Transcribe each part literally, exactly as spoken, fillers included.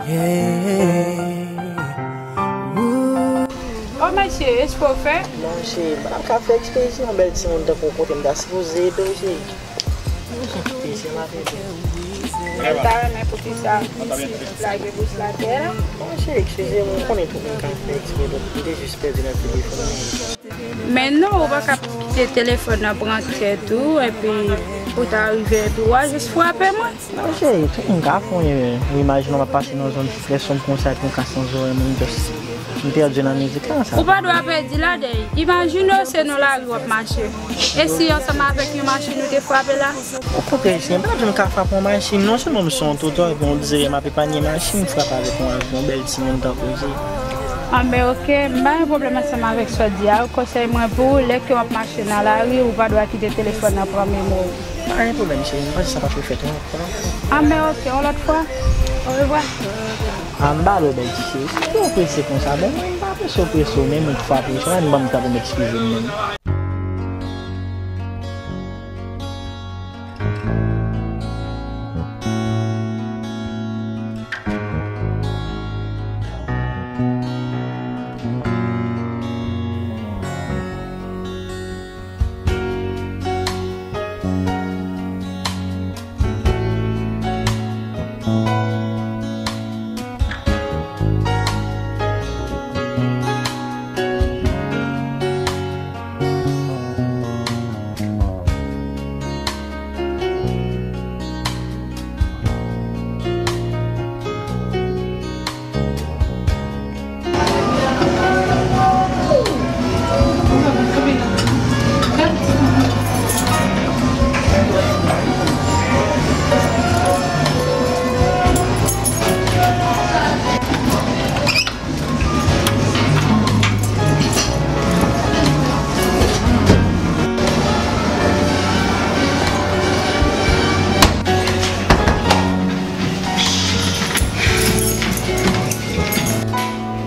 Oh mesye, espre w fè? Non cheri, m pa ka fè eksprè, se yon bèl timoun tankou w kote m ta sipoze ede w cheri. Mwen ta renmen pou kisa lage bous la atè la. Bon cheri, eskize m, ou konnen tout moun ka fè eksprè, donk m te jis pèdi nan telefòn nan. Men non, ou pa ka kite telefòn nan pran tèt ou, epi ou ta rive, epi w a jis frape mwen. Non cheri, tout moun ka fè yon erè. Ou imajine w ap pase nan zòn trè sonb konsa epi yon ka san zòrèy moun just m pèdi nan mizik la, sa. Ou pa dwe pèdi ladan. Imajine w se nan lari w ap mache. E si ansanm avèk yon machin ou te frape la? Okontrè, cheri, m pa di m ka frape yon machin. Non sèlman m se yon toutò, epi on dirè m ap epanye machin, m frape avèk yon avyon, bèl timoun tankou w ye. Anben oke, m pa gen pwoblèm ansanm avèk sa w di a. Konsèy mwen pou ou, lè ke w ap mache nan lari, ou pa dwe kite telefòn nan pran memwa w. Pa gen pwoblèm, cheri, m panse sa p ap refèt yon lòt fwa. Anben oke, yon lòt fwa. Orevwa. A m ba lè w bèl ti cheri. Kite w prese konsa, bon, mwen m pa prese w prese w menm, ou k fè prese w, ann ban m tan pou m eskize m menm.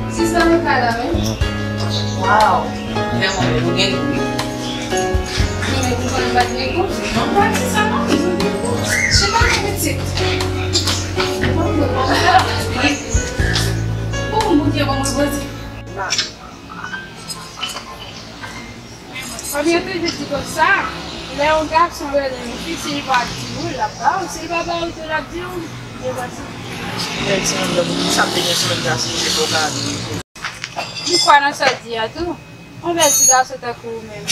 Sista, nou kay la, wi. Waw, vrèman bèl, ou gen gou, wi. Men ou konnen m pa t gen gou? Non, pa di sa non, men ou gen gou. Chita non, pitit. Ou m bouke ban mwen poze. Kòm yo toujou di konsa, lè yon gason rele yon fi, si li pa di wi, l ap ba ou, si li pa ba ou tou, l ap di w, yo pa di. Bèl timoun, donk, sa m te gen sou mèt la, si li te fè w ka di. M kwè nan sa w di a tou. Yon bèl ti gason tankou ou menm,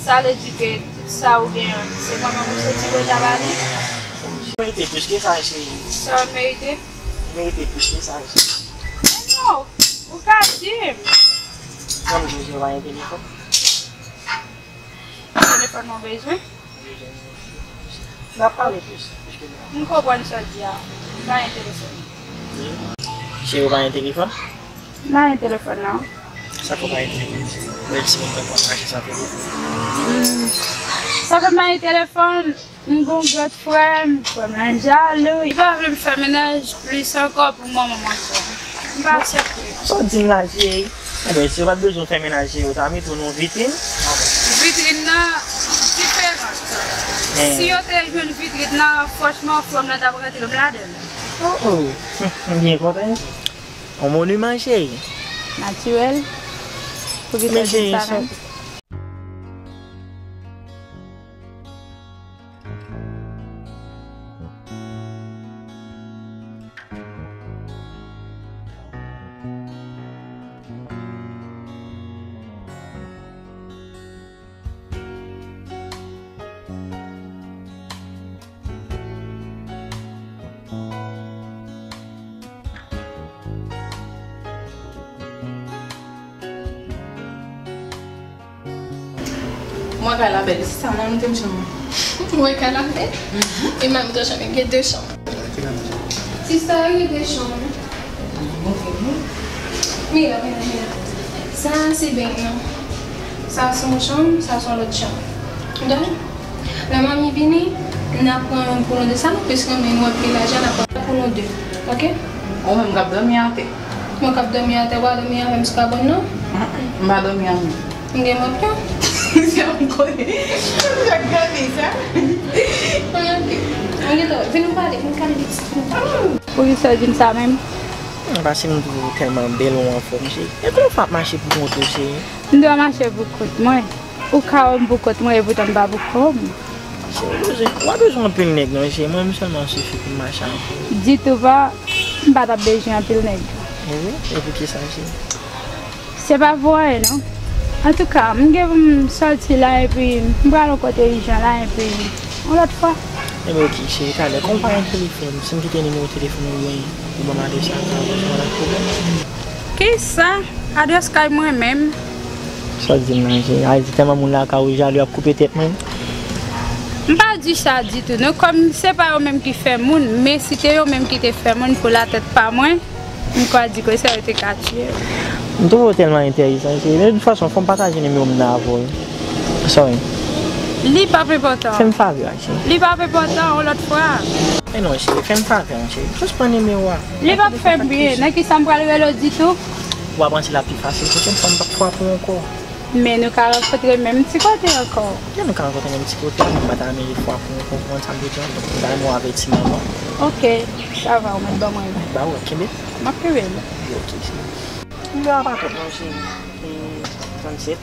sa l edike, tout sa ou gen an, se manman w soti deja ba li? Ou merite plis ke sa, cheri. Sa w merite? Ou merite plis ke sa, cheri. Men non, ou ka di m. Kòm di w, ou pa gen telefòn. Telefòn mwen bezwen. N ap pale plis. M konprann sa w di a. M pa gen telefòn. Cheri, ou pa gen telefòn? M pa gen telefòn, non. Sa fè w pa gen telefòn? Bèl timoun mwen konn mache san telefòn. Hmm. Sa fè m pa gen telefòn? M gon granfrè m, frè m nan jalou. Li pa vle m fè mennaj plis ankò pou manman m ankò. M pa aksepte. Sa w di m la, cheri? Enben, si yo pa t bezwen w fè mennaj, cheri, yo ta mete w nan yon vitrin. Vitrin nan diferan. Si yo te jwenn vitrin nan, franchman, frè m nan t ap rantre m ladan l. Oh, oh. M byen kontan. Yon moniman, cheri. Natirèl. Poukisa w di m sa menm? Mwen kay la bèl. Sista, mwen monte m chanm mwen. Mwen kay la bèl. Mhm. E mwen monte chanm mwen gen de chanm. Sista, gen de chanm. Mira, mira, mira. Sa se beny nan. Sa se yon chanm, sa se yon lòt chanm. Ou tande? Lè manmi vini, n ap pran youn pou nou de. Sa nou plis renmen, nou wè pi lajan, n ap pran pou nou de. Oke? Ou menm k ap dòmi atè. Mwen k ap dòmi atè, w a dòmi avè m sou kabann nan? Mm, mm, m pa dòmi avè w. M gen manpyon. Sa m konnen. M ap gade sa. Oke. Oke, vin nou pale, vin pale de sa. Poukisa w di m sa menm? Hmm, paske m twouve w tèlman bèl, ou anfòm, cheri. E kòman w fè ap mache pou kont ou, cheri? M dwe mache pou kont mwen. Ou ka wè m pou kont mwen, epoutan m pa pou kò m. Cheri, ou bezwen, ou pa bezwen anpil nèg, non, cheri. Mwen menm sèlman sifi pou m mache avè w. Ditou pa, m pa t ap bezwen anpil nèg. E wi? E poukisa, cheri? Se pa pou anyen, non. Antouka, m gen pou m sòti la, epi m pral yon kote ijan la, epi yon lòt fwa. Ebyen, oke, cheri, talè. Kòm w pa gen telefòn, si m kite nimewo telefòn ou, ou ban m adrès la, sa pa pwoblèm. Kisa? Adrès kay mwen menm? Sa w di m la, cheri? A di tèlman moun lakay ou jalou, y ap koupe tèt mwen? M pa di sa ditou, non. Kòm se pa yo menm ki fè moun, men si te yo menm ki te fè moun pou latèt pa mwen, m kwè di ke sa yo te ka tiye m. M twouve w tèlman enteresan, cheri. De tout fason, fò m pataje nimewo m nan avè w. Sorry. Li p ap enpòtan. Fè m favè a, cheri. Li p ap enpòtan, yon lòt fwa. Men non, cheri, fè m favè a, cheri. Jis pran nimewo a. Li p ap fè m byen. Nan kisa m pral rele w ditou? Ou ap rantre la pi fasil. Pwochèn fwa, m p ap frape w ankò. Men nou ka rankontre menm ti kote ankò. Lè nou ka rankontre menm ti kote, men m pa ta renmen frape w ankò, ou konprann sa m vle di an? Donk, m ta renmen w avèti m avan. Oke, sa va, ou mèt ban mwen l. Ba w, kenbe. M ap kenbe l. Wi, oke, cheri. Nimewo a pa twòp non, cheri. E, trannsèt,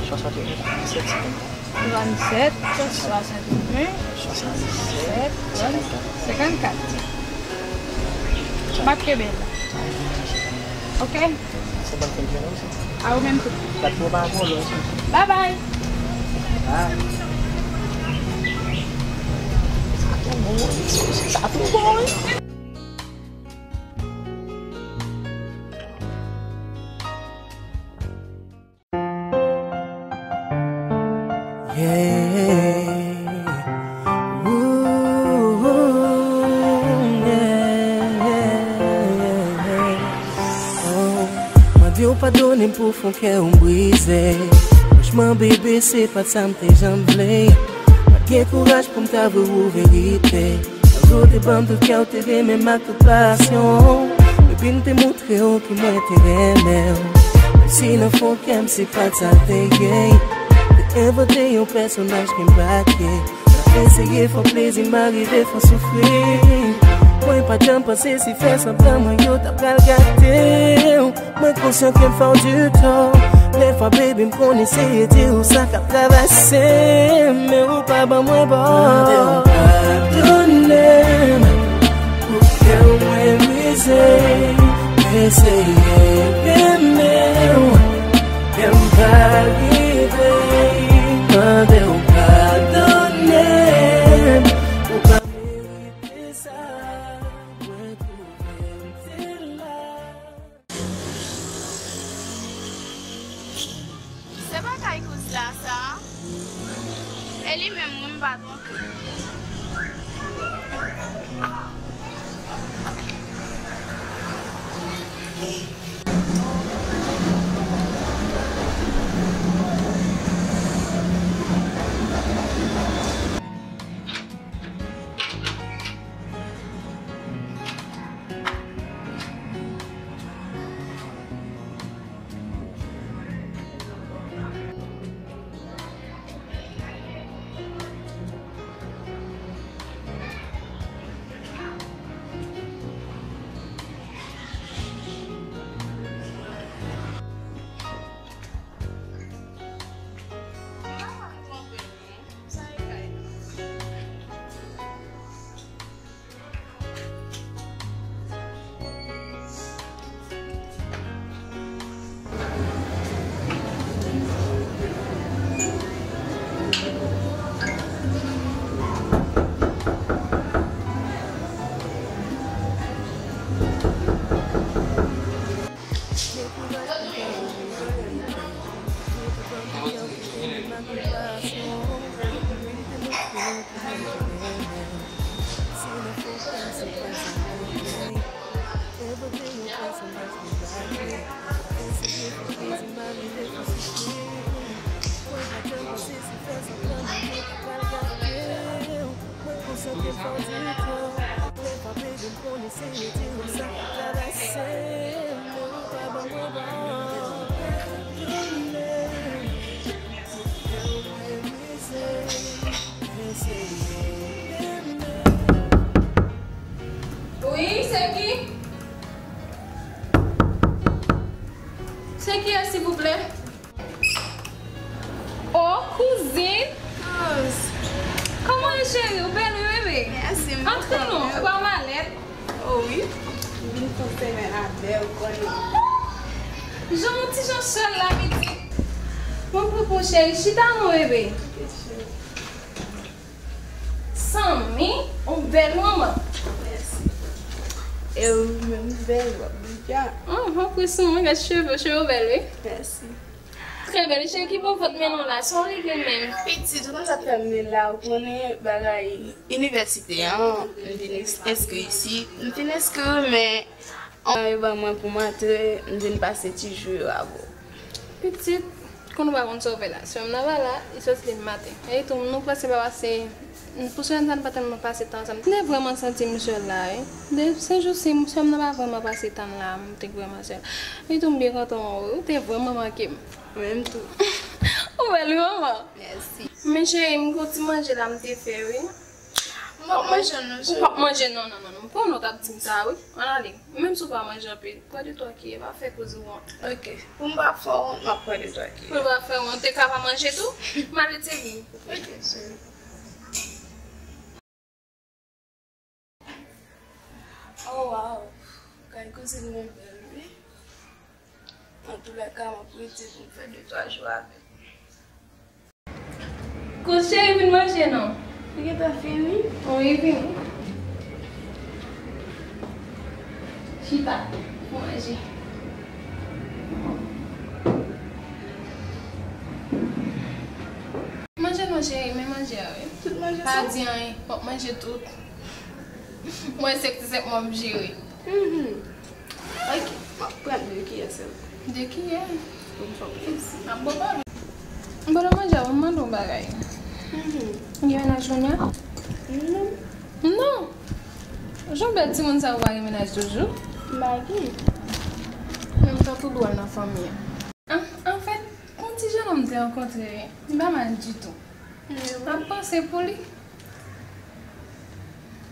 swasanteyen, trannsèt, senkann. Trannsèt, swasanteyen, senkann, senkannkat. M ap kenbe l. Oke? Se bòn fen de jounen osi. A ou menm tou. Bat pou w pa vòlè osi. Babay. Bay. Sa tou bon, wi. Sa tou bon, wi. Yeah. Ooh, yeah, yeah, yeah. Oh, mande w padone m pou fon kè w m brize. Franchman, bebe, se pa t sa m te janm vle. Pa t gen kouraj pou m ta avwe w verite. Tankou w te ban m tout kè w, te renmen m ak tout pasyon. Epi m te montre w ke mwen te renmen w. Menm si nan fon kè m se pa t sa l te ye. Te envante yon pèsonaj ke m pa t ye. M ap eseye fè w plezi, m arive fè w soufri. Mwen pa t janm panse si fè sanblan mwen yo ta pral gate w. Mwen konsyan ke m fè w di tò. Dèfwa, baby, m konn eseye di w sa k ap travèse m, men ou pa ban mwen bò. Mande w padone m pou kè w mwen brize. M eseye renmen w, men m pa rive. Mande w padone m, ou pa merite sa. Mwen twouve m te la. Se pa kay kouz la sa? E li menm wi, m pa twonpe. Wi, se ki? Silvouplè. O, kouzin! Kòman w ye, cheri? Ou bèl, wi, bebe. Mèsi, m kontan. Antre non, ou pa malèt. O wi, m vin fon semèn avè w, konnen. Jan yon ti jan sèl la, pitit. Mwen pran pou cheri, chita non, bebe. Sanmi, ou bèl manman. Mèsi. E ou menm bèl, w ap byen. Ahn, pran pou sou mwen, gad cheve, cheve w bèl, wi. Mèsi. Trè bèl, cheri, ki bon vant mennen w la, sa w regle menm? Pitit, ou konn sa k fè m vin la, ou konnen bagay inivèsite an, m vin ins-, enskri isit, m fin enskri, men, an, yo ban mwen pou m antre, m vin pase ti jou yo avè w. Pitit, konn ou pa konn sa w fè la, sè m nan pa la, li soti demen maten. E tou, nou prèske pa pase, pou semèn sa, nou pa tèlman pase tan ansanm. M te vrèman santi m sèl la, wi. De, se jou si, sè m nan pa vrèman pase tan la, m te vrèman sèl. E tou, m byen kontan wè w, wi, ou te vrèman manke m. Mwen menm tou. Ou bèl wi, manman. Mèsi. Men cheri, m gon ti manje la m te fè, wi. M p ap manje non, cheri. Ou p ap manje non, non, non, non. M konnen w t ap di m sa, wi. Ann ale. Menm si w pa manje anpil, pran de twa kiyè, pa fè koze w wont. Ok. Pou m pa fè w wont, m ap pran de twa kiyè. Pou w pa fè wont, ou te ka pa manje tou? M ale te vin. Ok, cheri. Oh, wow! Kay kouzin mwen bèl, wi. Antoulèka, m ap rete pou m fè de twa jou avè l. Kouz cheri, vin manje non. Li gentan fini? Wi, vini. Chita, pou manje. Manje non, cheri, men manje a, wi. Tout manje sa? Pa di anyen, w ap manje tout. Mwen se ti sèk mwen m jere. Mhm. Ok, m ap pran de kiyè sèlman. De kiyè? Pou m fè w plezi. M ap bon bagay. Bon, nan manje a, ban m mande w yon bagay. Mhm. Ou gen mennaj kounye a? Non. Non? Jan bèl timoun sa ou pa gen mennaj toujou? M pa gen. Menm jan tou dwòl nan fanmi an. An, anfèt, yon ti jennonm m te rankontre, li pa mal ditou. M ap panse pou li.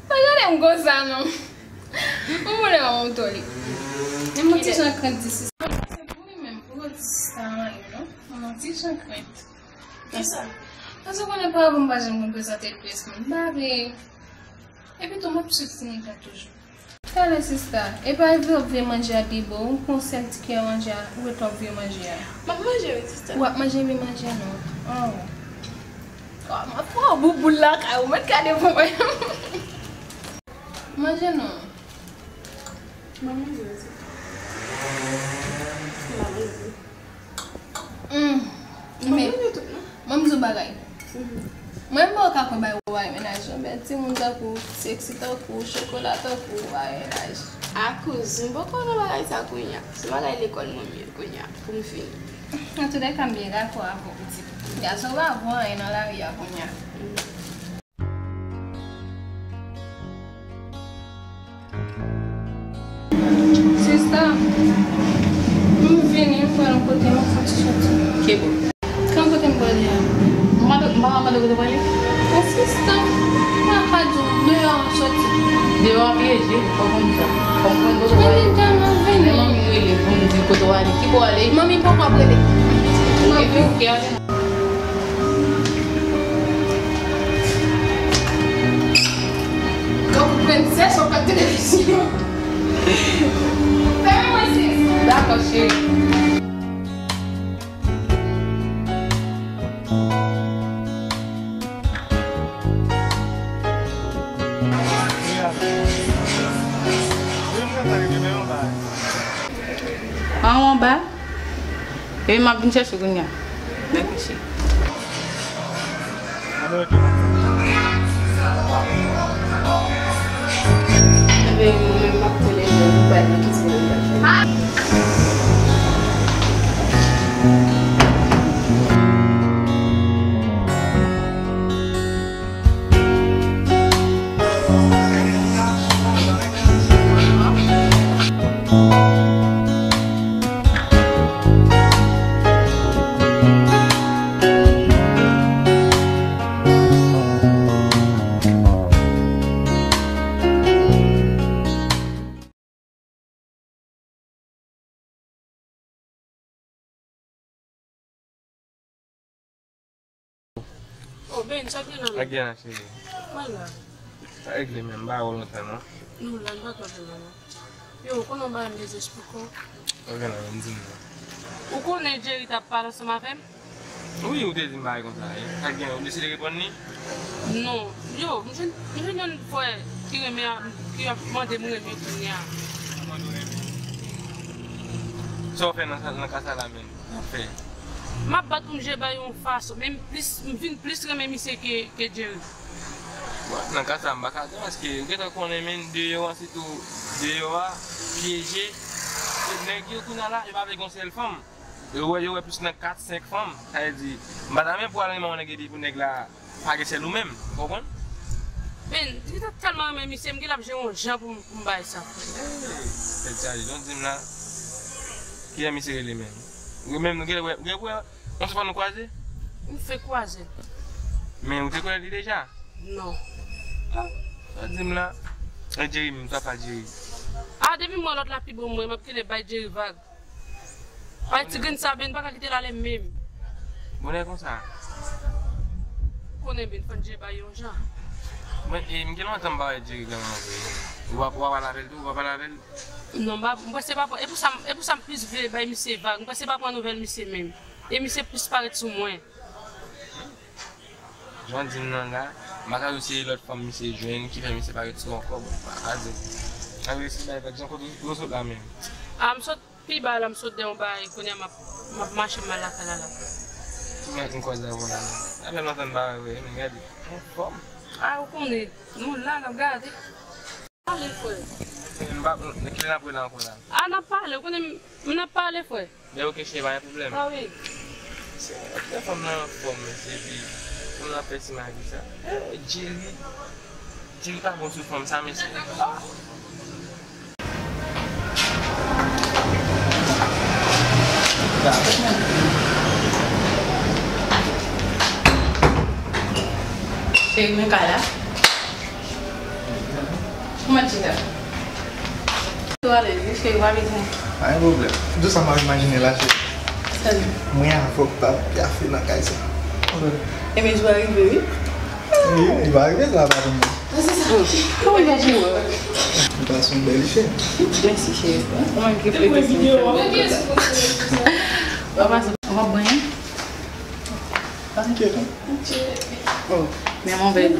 Pa gade m konsa non. Ou konnen manman w to li. Men m yon ti jan krent di sista. Se pou li menm, pou yo di sista anyen non. M yon ti jan krent. Kisa? Paske ou konnen paran m pa janm konn prezante l pyès moun. M pa vle. Epi tou, m ap swiv timoun sa toujou. Talè sista, e pa vle w ap vye manje a pi bon, ou pran sèl ti kiyè manje a, ou ret w ap vye manje a. M ap manje wi sista. W ap manje men manje non. Oh. Oh, m ap pran bouboul lakay ou, mèt gade pou mwen. Manje non. M ap manje wi sista. M ap manje. Hmm. Men, mwen m di w bagay. Mwen m pa ka kwè bay ou bay mennaj lan. Bèl timoun tankou w, seksi tankou w, chokola tankou w, bay mennaj. Akoz, m poko nan bagay sa kounye a. Se bagay lekòl mwen m ye kounye a, pou m fini. Antoulèka, m byen dakò avè w, pitit. Gason pa vo anyen nan lari a kounye a. Sista, m vini, m pral yon kote, m ap fè yon ti soti. Ki bò? Kan kote m prale a? M pa, m pa ka mande kote w prale? O sista, m pa ka di w, deyò m soti. Deyò a pyeje, fò w konn sa. Fò m konn kote w prale. Men m vini. Men manmi rele pou m di kote w ale. Ki bò w ale? Manmi poko ap rele. Epi ou ki ale? Donk, ou prensès, w ap gad televizyon. Fèmen mwen, sis. Dakò, cheri. An anba. Epi m ap vin chèche w kounye a. Dakò, cheri. Epi mwen menm m ap telefòn pou bay mwen ki ti bagay m pral fè. Oh, Ben, sa gen la? Sa gen la, cheri? Mwen la. Sa regle menm, m pa wè w lontan, non. Nou la, nou pa twò lontan, non. Yo, ou konnen yon bagay m bezwen eksplike w. Ok, non, di m non. Ou konnen Jerry t ap pale ansanm avè m? Wi, ou te di m bagay konsa, wi. Sa k gen, ou deside reponn li? Non. Yo, m jwenn, m jwenn yon frè ki renmen, ki ap mande m renmen kounye a. Sa w fè nan, nan ka sa la menm? Sa w fè? M ap bat pou m jere bagay yon fason, men m plis, m vin plis renmen misye ke, ke Jerry. Bon, nan ka sa, m pa ka di, paske ou gentan konnen, men deyò a, sitou deyò a, pyeje. Nèg yo kounye a la, yo pa vle gon sèl fanm. Yo wè, yo wè plis nan kat, senk fanm. Sa vle di, m pa ta renmen pou al renmen yon nèg epi pou nèg la pa gen sèl ou menm. Ou konprann? Ben, li ta tèlman renmen misye, m gen l ap jere yon jan pou m, pou m bay sa. Hey, tèt chaje, jan w di m la. Kilè misye rele menm? Ou menm, nou gen wè, gen wè, yon sèl fwa nou kwaze? M fè kwaze. Men ou te konnen li deja? Non. Ah, sa di m la. E Jerry menm, sa pa Jerry. Ah, depi m wè lòt la pi bon mwen, m ap kile bay Jerry vag. Bay ti grenn sa, Ben, pa ka kite l ale menm. Bonè konsa. Konnen Ben, fò n jere bay yon jan. Mwen, e, m gen lontan m pa wè Jerry granman vre. Ou pa, ou pa pale avè l tou, ou pa pale avè l? Non, m pa, m panse pa pran, e pou sa, e pou sa m plis vle bay misye vag. M panse pa pran nouvèl misye menm. E misye plis parèt sou mwen. Jan w di m nan la, m pa ka di w se lòt fanm misye jwenn ki fè misye parèt sou ankò, bon, m pa ka di w. Ann resi bay vag, jan kote w sot la menm? Ah, m sot pi ba la, m sot de yon bagay, kounye a m ap, m ap mache m al lakay la la. Ki mèt m kwaze avè w la menm? Sa fè lontan m pa wè w, men gade, anfòm. Ah, ou konnen, nou la, n ap gade. Pale, frè. M pa, kilè n ap wè la ankò la? Ah, n ap pale, ou konnen m, m n ap pale, frè. Ben, ok, cheri, pa gen pwoblèm. Ah, wi. Se, lè fanm nan anfòm, mesye, epi fanm nan fè ti magi sa. Eh, Jerry. Jerry pa bon sou fanm sa, mesye. Ah. Cheri, mwen ka la. Kòman chita? Tou alèz, wi, cheri, pa bezwen. Pa gen pwoblèm. Tou sa m ap imajine la, cheri. Sa li? Mwen avè w k ap pyafe nan kay sa. E men jou a rive, wi. Wi, li va rive sa, pa pou mwen. Kòman imajine w? Ou pase yon bèl cheri. Mèsi, cheri. Kòman ki fè kèsyon sa? W ap pase, w ap bwè, en? Pa enkyete. Oh, men mon bèl.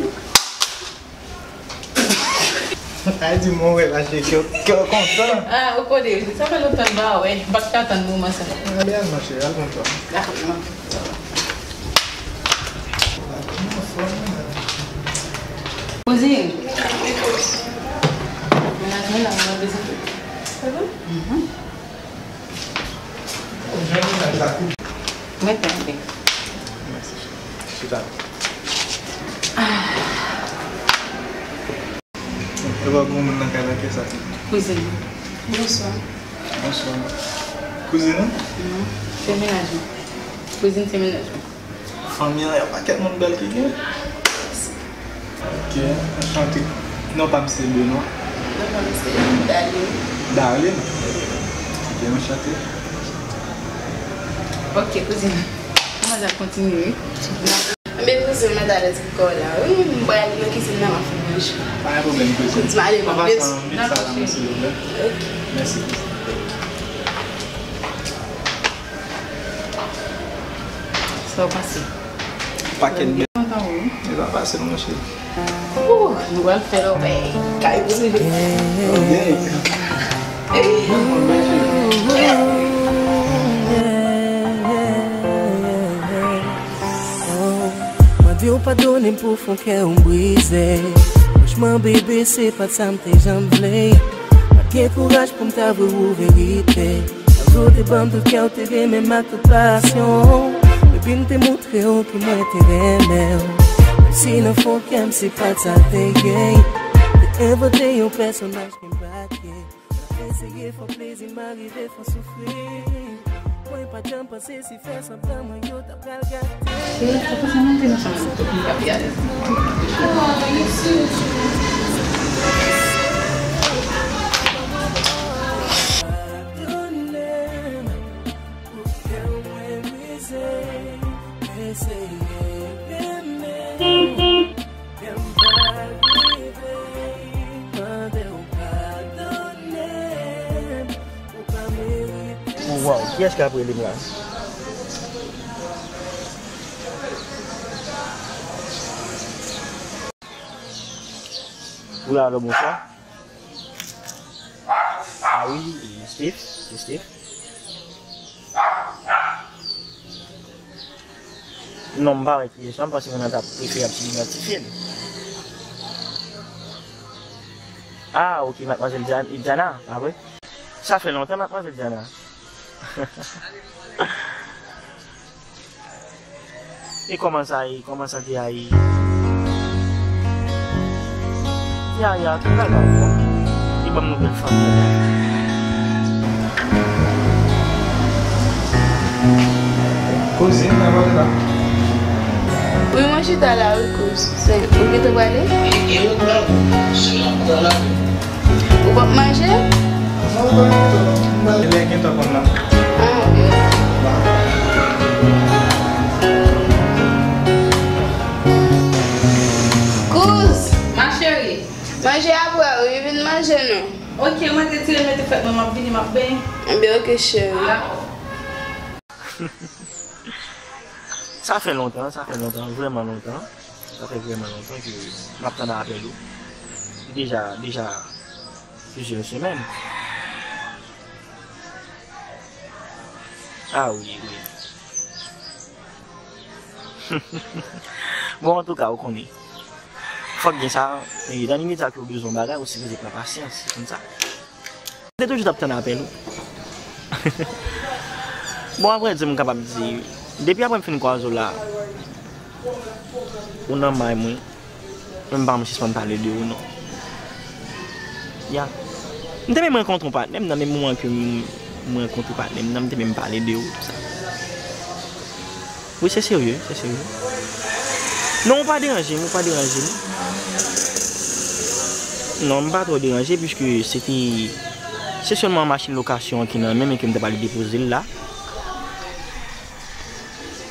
Ay di mwen wè la, cheri, kè w, kè w kontan. Ah, ou konnen, sa fè lontan m pa wè. M pa t ka tann moman sa. Ale al, ma chérie, al pran twa. Dakò, maman. Kouzin. Mennaj mwen la, mwen bezwen. Mhm. Mwen tande. Mèsi. Chita. Ah. E pa bon moun nan kay la, kiyès sa? Kouzin. Bonswa. Bonswa. Kouzin ou? Non, se mennaj mwen. Kouzin se mennaj mwen. Fanmi an, yon pakèt moun bèl ki gen. Ok, anchante. Non pa m se Benoît. Non pa m se Darline. Darline? Ok, anchante. Ok, kouzin. Kòman sa kontinye, wi? Men kouzin, mwen talè ti kò la. Wi, m pral nan kizin nan, m ap fè manje. Pa gen pwoblèm, kouzin. Kouzin, ale, m ap vin sa la, silvouplè. Ok. Mèsi, kouzin. Sa w panse? Pakèt bèl. Kontan, wi. E pa fasil, monchè. Ooh, nou pral fè lòbèy. Kay pou li. Ok. Mwen di w padone m pou fon kè w m brize. Franchman, bebe, se pa t sa m te janm vle. Pa t gen kouraj pou m t avwe w verite. Tankou w te ban m tout kè w te renmen m ak tout pasyon. Epi m te montre w ke mwen te renmen w. Menm si nan fon kè m se pa t sa te ye. Te envante yon pèsonaj ki m pa t ye. M ap eseye fè w plezi, m arive fè w soufri. Mwen pa t janm panse si fè sanblan mwen yo ta pral gate. Cheri, sa pase monte nan chanm nan, pou m ka pi alèz. Padone m pou kè mwen brize, eseye renmen. Bon, kiyès k ap rele m la? Wi, alo, bonswa. Ah wi, Steve, se Steve. Non, m pa wè kiyès la, m panse moun nan t ap prefere ap idantifye l. Ah, ok, Madmwazèl Diana, Diana, pa vre? Sa fè lontan, Madmwazèl Diana. E kòman sa ye? Kòman sa te a ye? Ya, ya, ki bagay ankò? E ban m nouvèl fanmi an. Kouzin, nan kote la? Wi, mwen chita la, wi, kouz. Se, ou gentan prale? Ou p ap manje? Lè gentan konn nan. Ah, ok. Kouz! Ma chérie. Manje apre, wi, vin manje non. Ok, mwen te tire mete fèt mwen, m ap vini, m ap benyen. Ebyen, ok, cheri. Dakò. Sa fè lontan, sa fè lontan, vrèman lontan. Sa fè vrèman lontan ke m ap tann apèl ou. Deja, deja plizyè semèn. Ah wi, wi. Bon, antouka, ou konnen. Fòk gen sa, e, nan limit sa ke ou bezwen bagay, ou sipoze pran pasyans, se konn sa. M te toujou t ap tann apèl ou. Bon, apre di m kapab di, depi apre m fin kwaze w la, ou nan may mwen, men m pa janm sispann pale de ou non. Ya. M te menm rankontre yon patnè m nan, menm moman ke m, m rankontre patnè m nan, m te menm pale de ou, tout sa. Wi, se serye, se serye. Non, ou pa deranje m, ou pa deranje m. Non, m pa twò deranje, piske se te, se sèlman machin lokasyon an ki nan men m e ke m ta pral depoze l la.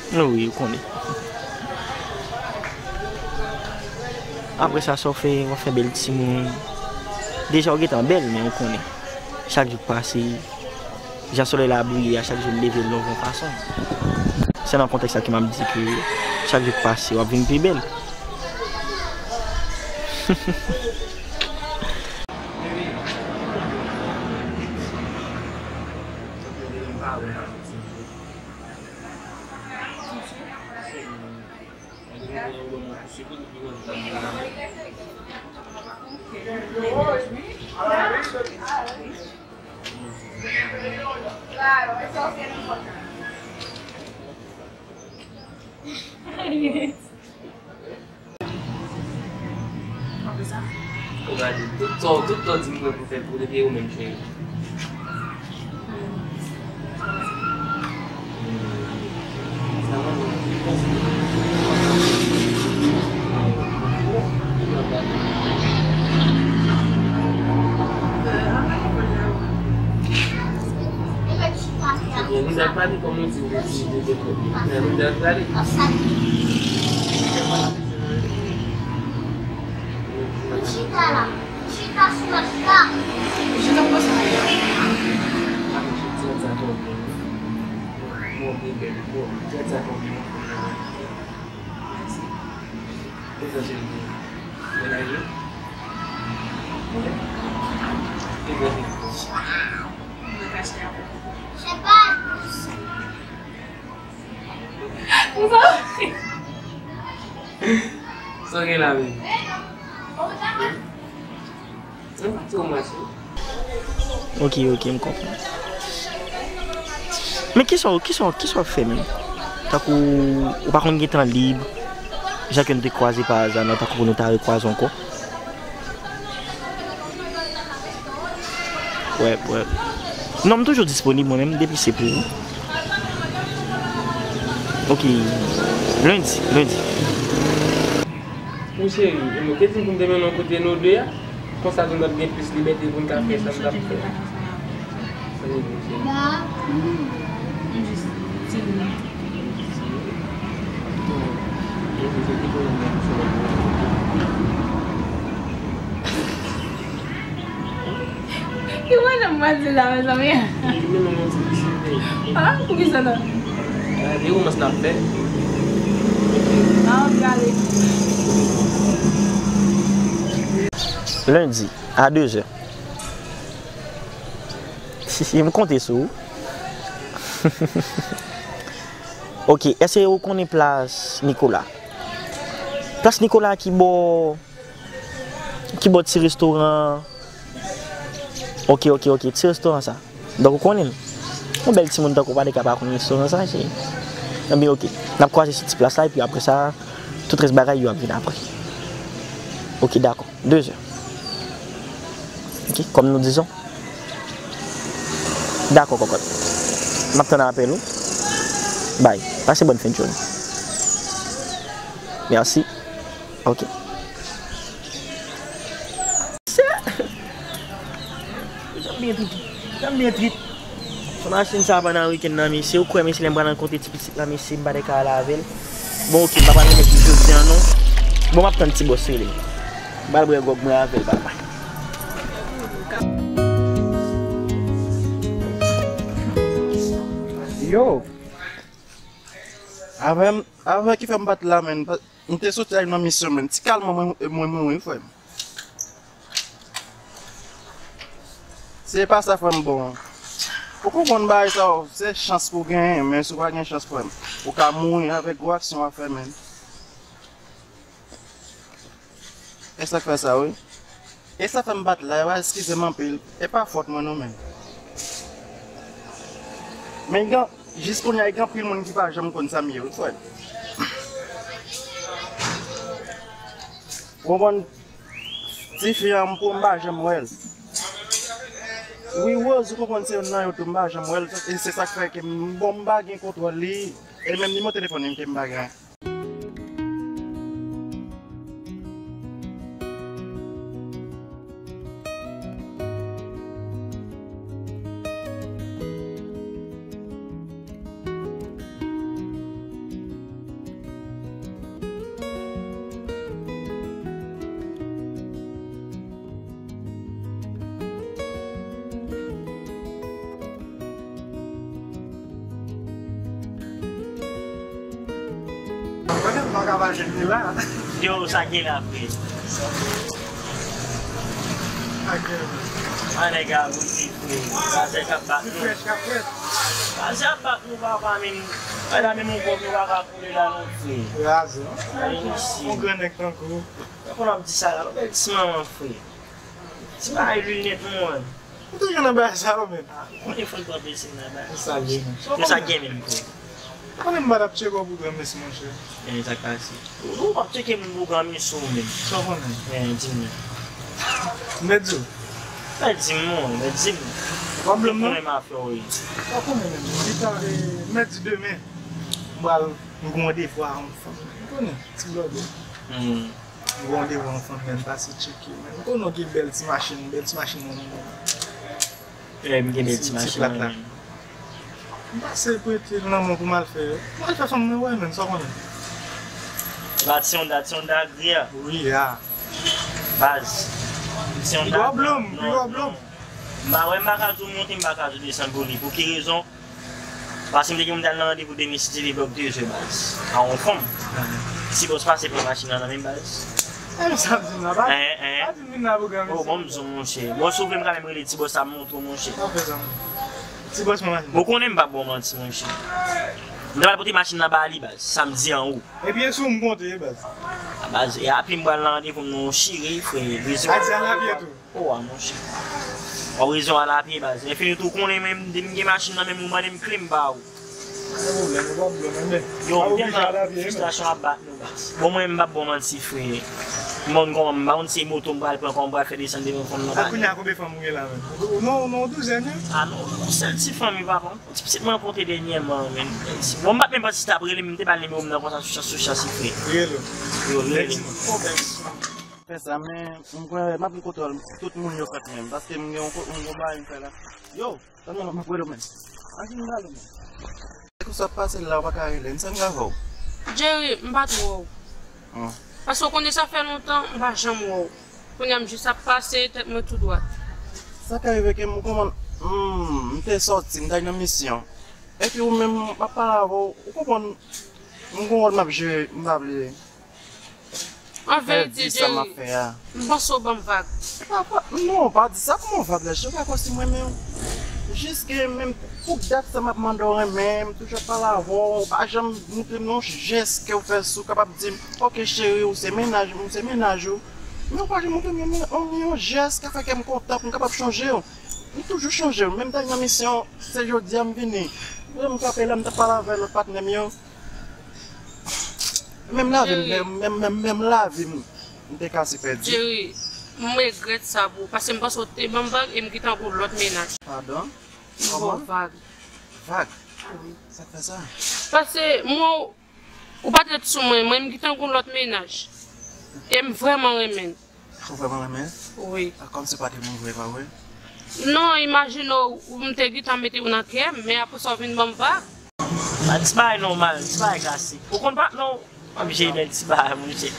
Wi, ou konnen. Apre sa, sa w fè, w ap fè bèl timoun. Deja, w gentan bèl, men ou konnen. Chak jou k pase, jan solèy la ap briye a, chak jou l leve l yon bon fason. Se nan kontèks sa ke m ap di ke chak jou k pase, w ap vin pi bèl. Ou gade, tout sa, tout sa w di m mwen pou fè pou depi ou menm cheri. Ebyen, nou dat pale kòm nou di, nou di, nou di, nou di, nou dat pale. Chita la. Chita sou la, chita. Chita pou sa. Bon, bebe, bon, tèt sa konbyen moun konn nan mwen. Mèsi. Mwen chèche l pou mennaj ou. Mwen chèche l pou mennaj ou. Sa w gen la menm? Mwen pa twò mache. Ok, ok, m konprann. Men kisa w, kisa w, kisa w ap fè menm? Tankou ou pa konn gen tan lib, jan ke nou te kwaze pa aza nan, tankou pou nou ta rekwaze ankò? Wè, wè. Non, m toujou disponib mwen menm, depi se pou ou. Ok. Lendi, lendi. Wi, cheri, e mwen te di m pou m te mennen w kote nou de a. Konsa tou n ap gen plis libète pou n ka fè sa n t ap fè. Sa vle di, cheri. Ki mwen menm mwen di la, mezanmi? Li menm mwen di li cheve. Ah, poukisa non? Gade romans n ap fè. Ah, gade. Lendi, a de zè. M konte sou ou. Ok, èske ou konnen plas Nicolas? Plas Nicolas ki bò, ki bò ti restoran. Ok, ok, ok, ti restoran sa. Donk ou konnen l. Yon bèl timoun tankou w pa t ka pa konn restoran sa, cheri. Ebyen, ok. N ap kwaze sou ti plas la, epi apre sa, tout rès bagay yo ap vin apre. Ok, dakò. De zè. Ok, kòm nou dizon. Dakò, kòkòt. M ap tann apèl ou. Bay. Pase bòn fen de jounen. Mèsi. Ok. Janm byen trip. Janm byen trip. Sou machin sa pandan wikenn nan, mesye. Ou kwè, mesye, lè m pral rankontre ti pitit la, mesye, m pa t ka al avè l. Bon, ok, m pa pral remèt li jodi a, non. Bon, m ap tann ti bòs rele m. M pral bwè gwòg mwen avè l, papa. Yo! Avè m, avè ki fè m pa t la, menn. M te soti al nan misyon, menn. Ti kalman mwen, mwen, mwen, wi, frè m. Se pa sa, frè m, bon. Ou konprann bagay sa yo, se chans pou genyen, men si w pa gen chans, frè m, ou ka mouri avèk gwo aksyon w ap fè, menn. E sa k fè sa, wi. E sa fè m pa t la, eskize m anpil. E pa fòt mwen, non, menn. Men gen, jis kounye a, gen anpil moun ki pa janm konn sa m ye, wi, frè m. Ou konprann? Tifi an, m pou m pa janm wè l. Wi, Rose, ou konprann, se youn nan yo tou, m pa janm wè l. E se sa k fè ke m, bon, m pa gen kontwòl li. E menm nimewo telefòn li, m ke m pa gen. Konnen m pa ka pa jwenn li la. Yo, sa gen la, frè. Sa gen. A, nèg a bouti, frè. Sa se k ap bat nou. Li frèch k ap frèt. Sa se ap bat nou, papa, men. Ay, la, menm yon kòb nou pa ka koule la, non, frè. Razo. Ay, mesye. Yon gran nèg tankou ou. Konn ap di sa la, yon bèl ti manman, frè. Ti bagay lil nèt, mwen. Ou toujou nan bagay sa yo, menn. Ah, ou konnen fò n pran plezi nan bagay. Sa gen, menn. Yo, sa gen menm, frè. Konnen m pa t ap tcheke w pou granmesi, monchè. Men sa k pase. Ou, ou p ap tcheke moun pou granmesi w menm. Sa w konnen? Men, di m non. M mèt di w. Men di m non, men di m. Pwoblèm nan? Ou konnen m ap fè w ri. Sa w konnen menm? Li ta, eh, m mèt di demen. M pral, m gen yon devwa a yon fanm. Ou konnen? Ti blòdè. Hmm. M gen yon devwa yon fanm, menn, pase tcheke, menn. M konnen w gen bèl ti machin, bèl ti machin nan men w. Wi, m gen bèl ti machin nan men m. M pase prete l nan men w pou m al fè, pou m al fè fanm nan wè, menn, sa w konnen. Ba ti Honda, ti Honda gri a. Wi, a. Baz. Ti Honda. Pi gwo blòm, pi gwo blòm. M pa wè, m pa ka di w monte, m pa ka di w desann pou li. Pou ki rezon? Paske m te gen pou m t al nan randevou demen si Dye vle bò de zè baz. A yon fanm. Ti bòs pase pran machin nan nan men m baz. E men sa m di m la, pa, pa di m vin la pou granmesi. Oh, bon, m di w, monchè. Bon, si w vle m ka menm rele ti bòs la, m montre w, monchè. Pa fè sa, non. Ti bòs pran machin. Ou konnen m p ap ba w manti, monchè. M ta pral pote machin nan ba li baz, samdi an ou. Epi e sou m konte, baz. A baz, e api m pral nan randevou m nan yon chire, frè. Ak sa l apye tou. O a, monchè. W ap rezon al apye, baz. Lè fini tou, konnen menm, depi m gen machin nan men m, ou mande m kle, m ba ou. Pa gen pwoblèm, pa gen pwoblèm, men. Yo, m tèlman fristrasyon ap bat nou, baz. Bon, mwen, m p ap ba w manti, frè. M konn kòman, m pa konn si moto m pral pran, kòman m pral fè desann devan fanm nan. A, kounye a, konbyen fanm ou gen la menm? Ou, ou nan, ou nan yon douzèn, wi. A non, yon sèl ti fanmi, papa. Yon ti pitit mwen rankontre dènyèman, menm. Bon, m pa t menm panse si t ap rele m, m te ba l nimewo m nan konsa, sou chans, sou chans, li frè. Rele w. Yo, rele m. Fè sa, men m kwè m ap gen kontwòl tout moun yo fèt menm, paske m gen yon ko-, yon konpayi m fè la. Yo, tann yon lòt m ap rele w menm. Ann vin pale menm. Kisa k pase la, ou pa ka rele m, sa m ka fè w? Jerry, m pa t wè w. Paske w konnen sa fè lontan, m pa janm wè w. Kounye a m jis ap pase, tèt mwen tou dwat. Sa ka rive ke m konprann, hmm, m te sòti, m t al nan misyon. Epi ou menm, m ap pale avè w, ou konprann, m gon wòl m ap jwe, m pa vle. An verite, Jerry, m panse w ban m vag. Se pa vag, non, pa di sa, kòman vag la, Jerry, pa kwè si m renmen w. Jis ke menm pou dat sa m ap mande w renmen m, m toujou ap pale avè w, ou pa janm montre m yon jès ke w fè si w kapab di m, ok cheri, ou se mennaj, ou se mennaj ou. Men ou pa janm montre m yon, yon, yon jès k ap fè kè m kontan pou m kapab chonje w. M toujou chonje w, menm m t al nan misyon, se jodi a m vini. Lè m frape la, m t ap pale avè lòt patnè m yo. Menm lavi m, Jerry, menm, menm, menm, menm lavi m, m te kase pèdi. Jerry, m regrèt sa pou ou, paske m panse w te ban m vag e m gentan gon lòt mennaj. Padon? M ba w vag. Vag? Wi. Sa k fè sa? Paske mwen, ou pa t ret sou mwen, mwen m gentan gon lòt mennaj. E m vrèman renmen l. Ou vrèman renmen l? Wi. A, kòmsi w pa te moun vre, pa vre? Non, imajine w, ou m te gentan mete w nan kè m, men apre sa w vin ban m vag. Ba, ti bagay nòmal, ti bagay klasik. Ou konn pa, non, m oblije bèl ti bagay, monchè.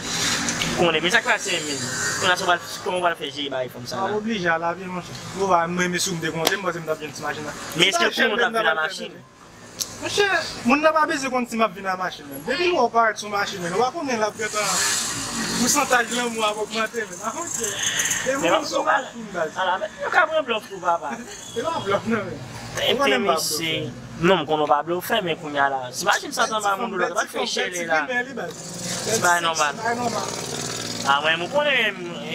Konnen, men sa k pase menm? Kounye a, sa w pral, kòman w pral fè jere bagay fanm sa la? M oblije al avye, monchè. Ou pa, mwen, men si w m te konte, m panse m t ap jwenn ti machin la. Men èske pou w t ap vin a machin? Monchè, moun nan pa bezwen konn si m ap vin a machin, menm. Depi lè w parèt sou machin, menm, ou pa konnen l ap gentan pousantaj lanmou ap ogmante, menm. Ah, monchè. E moun sou machin, baz. Ala, men yo ka pran blòf tou, papa. Se pa blòf, non, menm. Ou konnen m pa blòfè. Non, m konnen w pa blòfè, men kounye a la. Ti machin sa tanba moun dlo, pa fè chèlè la. Ti bagay nòmal. Ah, mwen, m konnen, e,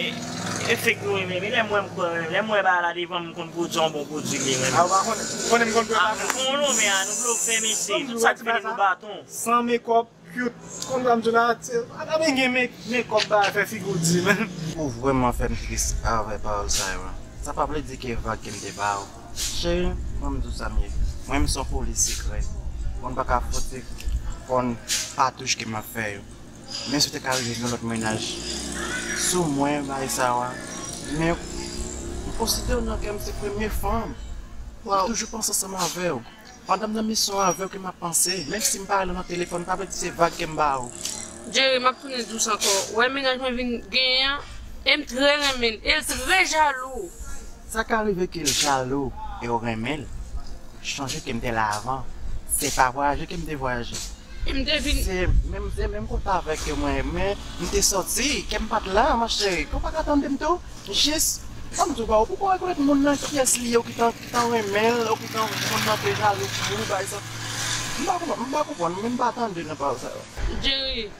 e fake nou, men, men lè m wè m kwè, lè m wè bagay la devan m, m konn pwodui an bon pwodui li, men. Ah, ou pa konnen? Ou konnen m konn pwodui. Ah, m konnen, men a nou blofè, mesye. Tout sa k vini nou baton. San makeup, cute. Konn sa m di la, se, pa ta vin gen make-, makeup ba fè figi w di, men. Ou vrèman fè m tris avè pawòl sa yo. Sa pa vle di ke vag ke m te ba w. Cheri, ban m di w sa m ye. Mwen, m se yon polis sekrè. Moun pa ka fouti konn patouch ke m ap fè yo. Men si w te ka rive yon lòt mennaj sou mwen, bagay sa yo a. Men, m konsidere w nan kè m se premye fanm. M toujou panse ansanm avè w. Pandan m nan misyon avè w ke m ap panse, menm si m pa rele w nan telefòn, pa vle di se vag ke m ba w. Jerry, m ap tounen di w sa ankò. Ou wè mennaj mwen vin genyen an, e m trè renmen l, e l trè jalou. Sa ka rive ke l jalou e w renmen l. Chonje ke m te la avan. Se pa vwayaje ke m te vwayaje. E m te vin. Se menm, se menm kontak avèk ke mwen, men m te sòti, ke m pa t la, ma chérie. Ou pa ka tande m tou? Jis, ban m di w, ba, ou poko rekonèt moun nan kiyès li ye, ou gentan, ou gentan renmen l, ou gentan moun nan te jalou pou ou, bay sa. M pa konprann, m pa konprann, men m pa tande nan pawòl sa yo. Jerry,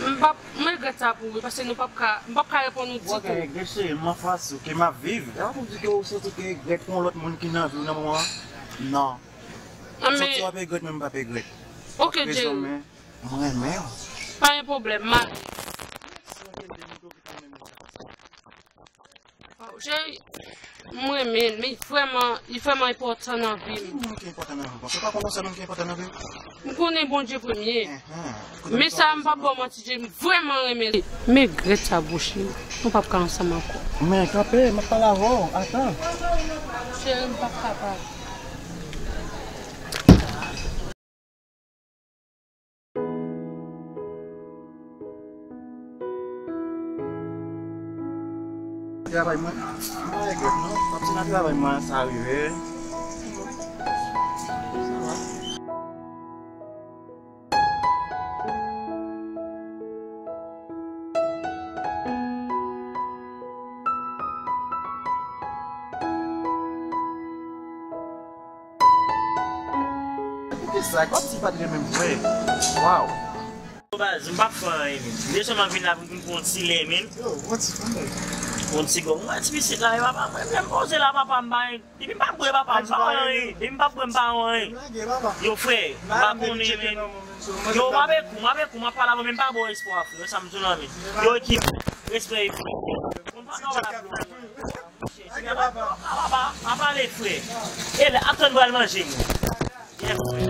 m p ap, m regrèt sa pou ou, paske nou p ap ka, m p ap ka reponn ou ditou. Wè, gen cheri, m anfas ou, ke m ap viv. E pa pou di ke ou santi ke regrèt pou yon lòt moun ki nan vi w nan moman an. Non. Ou santi w ap regrèt, men m p ap regrèt. Ok, Jerry. M renmen w. Pa gen pwoblèm, m ale. Waw, cheri, m renmen l, men li vrèman, li vrèman enpòtan nan vi m. Ki moun ki enpòtan nan vi w? Paske w pa konnen yon sèl moun ki enpòtan nan vi w? M konnen Bondye premye. Men sa, m p ap ba w manti, Jerry, m vrèman renmen l. M regrèt sa, bro, cheri. Nou p ap ka ansanm ankò. Men, kanpe, m ap pale avè w. Atan. Cheri, m p ap kapab. Travay mwen, m pa regrèt non. Panse nan travay mwen, sa rive. Sa va. Poukisa? Kòmsi pa t gen menm frè. Waw. Baz, m p ap fè anyen, men. M te sèlman vin la pou m vin pran yon ti lè, men. Yo, pran ti gòm. Pran ti gòm. Mwen, ti pitit la, e papa, mwen, mwen poze la, papa, m pa, depi m pa bwè, papa, m pa wè anyen. Depi m pa bwè, m pa wè anyen. Yo, frè, m pa konnen, men. Yo, m avèk ou, m avèk ou, m ap pale avè w, men m pa ba w espwa, frè. Sa m di w la, men. Yo, ekip, respè, ekip. Konn pa nan w la. Apa, apa, apa, apa le frè. E lè, ap tann pral manje, mwen. Yes, frè.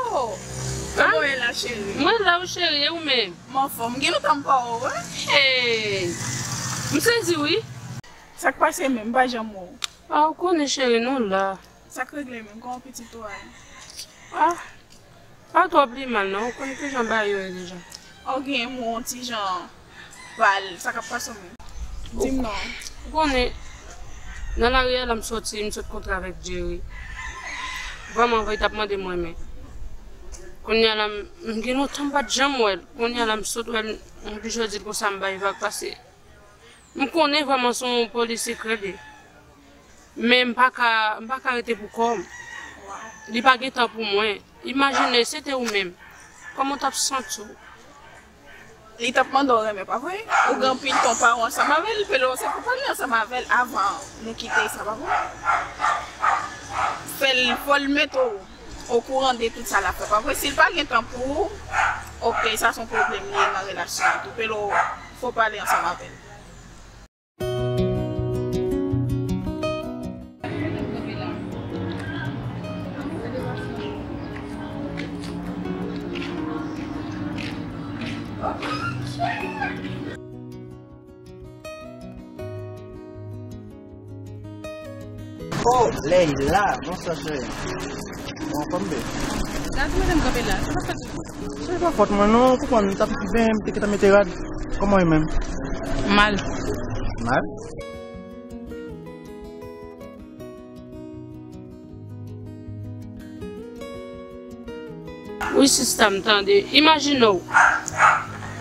Oh, kòman w ye la, cheri? Mwen la, wi, cheri, e ou menm? M anfòm, gen lontan m pa wè w, wi. Hey! M sezi wi. Sa k pase menm, m pa janm wè w. Ah, ou konnen cheri, nou la. Sa k regle menm, kòman pitit ou a ye? Ah, pa twò pli mal non, ou konn kijan bagay yo ye deja. Ou gen yon ti jan pal, sa k ap pase w menm? Di m non. Ou konnen, nan lari a la m soti, m sot kontre avèk Jerry. Vrèman vre, li t ap mande m renmen. Kounye a la, m, m gen lontan m pa t janm wè l. Kounye a la, m sot wè l, m oblije di l konsa m bay vag, paske m konnen vrèman se yon polisye krèd li ye. Men m pa ka, m pa ka rete pou kò m. Li pa gen tan pou mwen. Imajine, se te ou menm. Kòman w t ap santi w? Li t ap mande w renmen, pa vre? Ou gen anpil tan w pa wè ansanm avè l, Pelo, se pou pale ansanm avè l avan nou kite, sa pa bon. Fè l, fò l mete w okouran de tout sa l ap fè, pa vre? Si l pa gen tan pou ou, oke, sa se yon pwoblèm li ye nan relasyon an tou. Pelo, fò w pale ansanm avè l. Oh, Leila, bonswa cheri. Bon, kòman w ye? Gad jan madanm kanpe la, sa pa fèt. Se pa fòt mwen non, ou konprann, m t ap benyen, m te gentan mete rad. Kòman w ye menm? Mal. Mal? Wi, sista m, tande. Imajine w.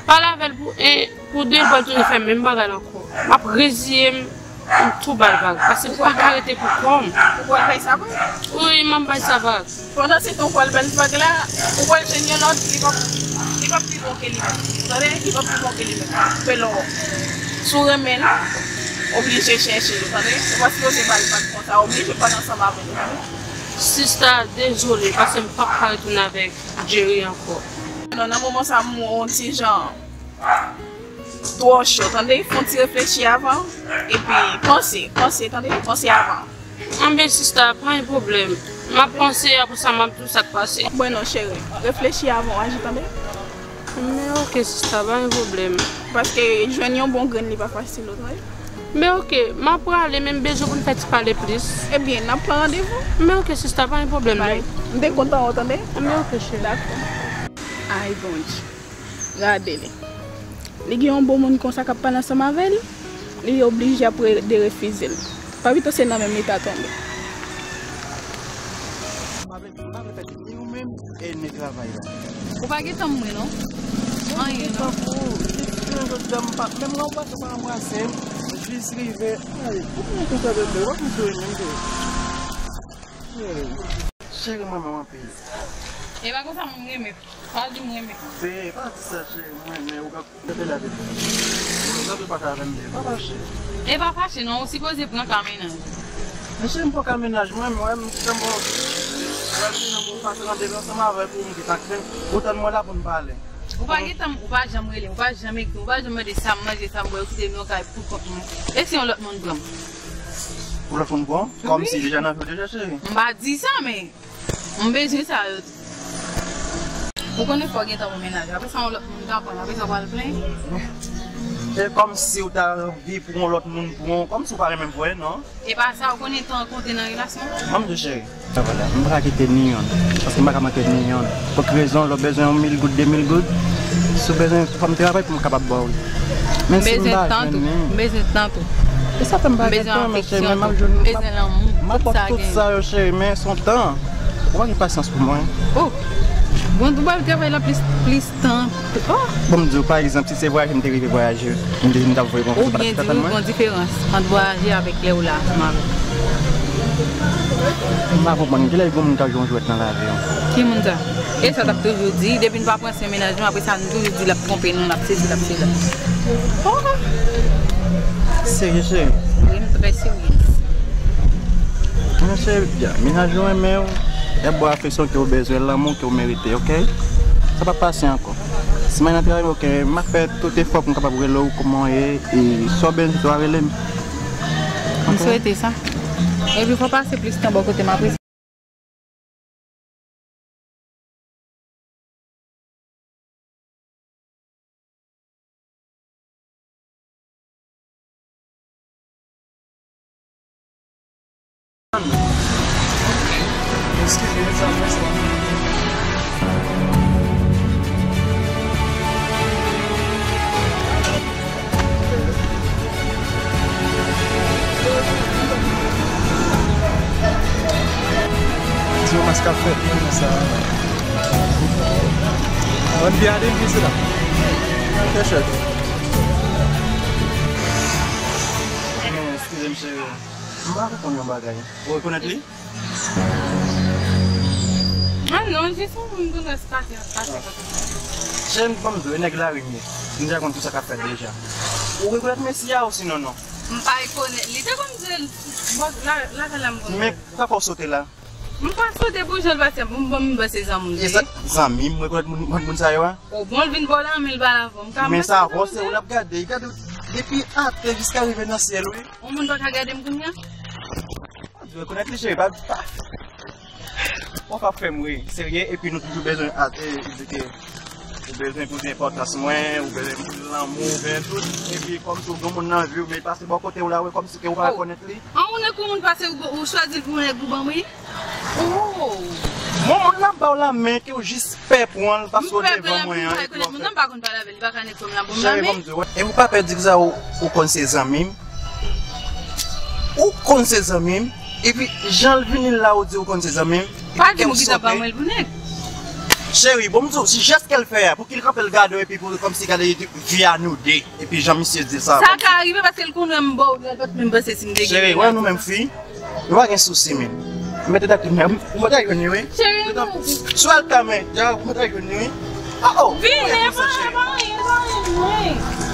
Pale avè l pou en, pou de, l pral tounen fè menm bagay la ankò. M ap reziye m, m tou ba l vag. Paske m pa ka rete pou kò m. Ou pral bay sa vag? Wi, m ap bay sa vag. Pandan se tan w pral ba l vag la, ou pral jwenn yon lòt, li p ap, li p ap pi bon ke li menm. Tande? Li p ap pi bon ke li menm. Pelo, si w renmen l, oblije chèche l, tande? Ou pa sipoze ba l vag konsa, oblije pale ansanm avè l, tande? Sista, dezole, paske m p ap ka retounen avèk Jerry ankò. Non, nan moman sa, m wè w ti jan twò cho, tande? Fè yon ti reflechi avan, epi panse, panse, tande? Panse avan. Anben, sista, pa gen pwoblèm. M ap panse, apre sa, m ap di w sa k pase. Bon, non, cheri, reflechi avan w aji, tande? Men oke, sista, pa gen pwoblèm. Paske jwenn yon bon grenn, li pa fasil, ou tande? Men oke, m ap prale, men m bezwen pou n fè ti pale plis. Ebyen, n ap pran randevou. Men oke, sista, pa gen pwoblèm, non. Bay. M te kontan wè w, tande? Men oke, cheri. Dakò. Ay, Bondye. Gade li. Li gen yon bon moun konsa k ap pale ansanm avè l, li oblije ap re-, derefize l. Pa pito se nan menm li ta tonbe. M pa vle, m pa vle pèdi ni ou menm, e ni travay la. Ou pa gen tan pou mwen, non? Anyen, non? Jis jounen jodi a, m pa, menm lè w pase pa anbrase m, jis rive. Ay, ou konnen konsa, bebe, w ap m souri menm tou. Cheri, m renmen w anpil. E pa konsa moun renmen. Pa di m renmen. Bebe, pa di sa, cheri, m renmen w. Bebe, la, bebe. Ou pa ka avè m, bebe. Pa fache. E pa fache, non, ou sipoze pran ka mennaj. Men cheri, m pran ka mennaj mwen, mwen, m janm bon. Pral vin nan bon pase randevou ansanm avè pou m ki ta k fè. Ou tann mwen la pou n pale. Ou pa gen tan, ou pa janm rele, ou pa janm ekri, ou pa janm mande sa m manje, sa m bwè, ou kite m nan kay pou kont mwen. E si yon lòt moun pran m? Pou lòt moun pran? Kòmsi deja nan vi w deja, cheri. M pa di sa, men m bezwen sa yo tou. Ou konnen fò w gen tan pou mennaj ou. Apre sa, yon lòt moun ka pran l. Apre sa, w pral plenyen. E kòmsi w ta anvi pou yon lòt moun pran w, kòmsi w pa renmen m vre, non? E pa sa, ou konnen tan konte nan relasyon. Manmi tou cheri. Sa va la. M pa ka kite ni yonn. Paske m pa ka manke ni yonn. Pou ki rezon, lè w bezwen yon mil goud, de mil goud, si w bezwen, fò m travay pou m kapab ba w li. Men si m pa jwenn li. M bezwen tan tou. M bezwen tan tou. E sa fè m pa gen tan, men cheri, men m ap jwenn, m ap, m ap pran tout sa yo, cheri, men se yon tan. Ou pa gen pasyans pou mwen. Oh! Bon, ou pral travay la plis, plis tan. Oh! Bon, m di w, pa egzanp, si se vwayaje m te rive vwayaje, m te, m t ap voye bon, ou byen di, wi, gon diferans ant vwayaje avèk lè ou la ansanm avè m. M pa konprann, kilè gon moun k ap jwe yon jwèt nan lavi w? Ki moun sa? E sa w t ap toujou di, depi n pa pran swen mennaj nou, apre sa, nou toujou di l ap twonpe nou, l ap sesi, l ap sela. Oh! Serye, cheri? Wi, m trè serye. Mwen, cheri, byen, mennaj ou renmen w, e ba w afeksyon ke w bezwen, lanmou ke w merite, oke? Sa p ap pase ankò. Si mwen nan travay, oke, m ap fè tout efò pou m kapab rele w kòman w ye, e si w bezwen, w a rele m. M swete sa. Epi fò w pase plis tan bò kote m apre. Eskize, sa fè sa. Ti mas k ap fèt nan sa. Bann pye a depi se la. Fè chèt. Non, eskize m, cheri. M pa konprann yon bagay. Ou rekonèt li? Ah non, jis yon moun konnen se pase, pase, pase. Cheri, m ban m di w, e nèg lari m ye. M deja konn tout sa k ap fèt deja. Ou rekonèt mesye a osinon non? M pa rekonèt li. Te konn di l, bon, la, la, la, la, m konnen. Men, papa w sote la. M pa sote pou jan l pase, bon, bon, m panse zanmi w li ye. Zanmi m, m rekonèt moun, moun, moun sa yo a. O bon, l vin bò la, men l pa la avè w. M ka. Men sa avè w, se ou l ap gade. Gade depi atè jiska rive nan syèl, wi. Yon moun pa ka gade m kounye a? Ou rekonèt li, cheri, pa, pa. Ou pa fè m ri, serye, epi nou toujou bezwen atè, li di ke ou bezwen pote enpòtans mwen, ou bezwen lanmou, ou bezwen tout, epi kòmsi ou gen moun nan vi w, men l pase bò kote w la, wi, kòmsi ke ou pa rekonèt li. An, ou nèk yon moun pase, ou, ou chwazi l pou yon nèg ou ban m, wi. Oh! Bon, moun nan ba w lamen, ke w jis pè pran l, paske w devan mwen an, epi w ap fè. Moun nan pa konn pale avè l, li pa ka nèk kòm nan bon lamen. Cheri, ban m di w, e ou pa pè di sa ou, ou konn se zanmi m? Ou konn se zanmi m, epi jan l vini la ou di ou konn se zanmi m, epi kè w sote. Pa di m ou gentan ba mwen l pou nèg. Cheri, bon, m di w, si jès ke l fè a, pou ki l kanpe l gade w, epi pou kòmsi gade vi a nou de, epi jan misye di sa. Sa ka rive paske l konnen m ba w, l pa t menm panse si m te gen. Cheri, wè nou menm fi, nou pa gen sousi menm. Mete dat men, ou mete jwenn li, wi. Cheri, nou. Swèl ka men, ya, ou mete jwenn li, wi. Oh, oh. Vini, pa, pa, pa, pa, wi.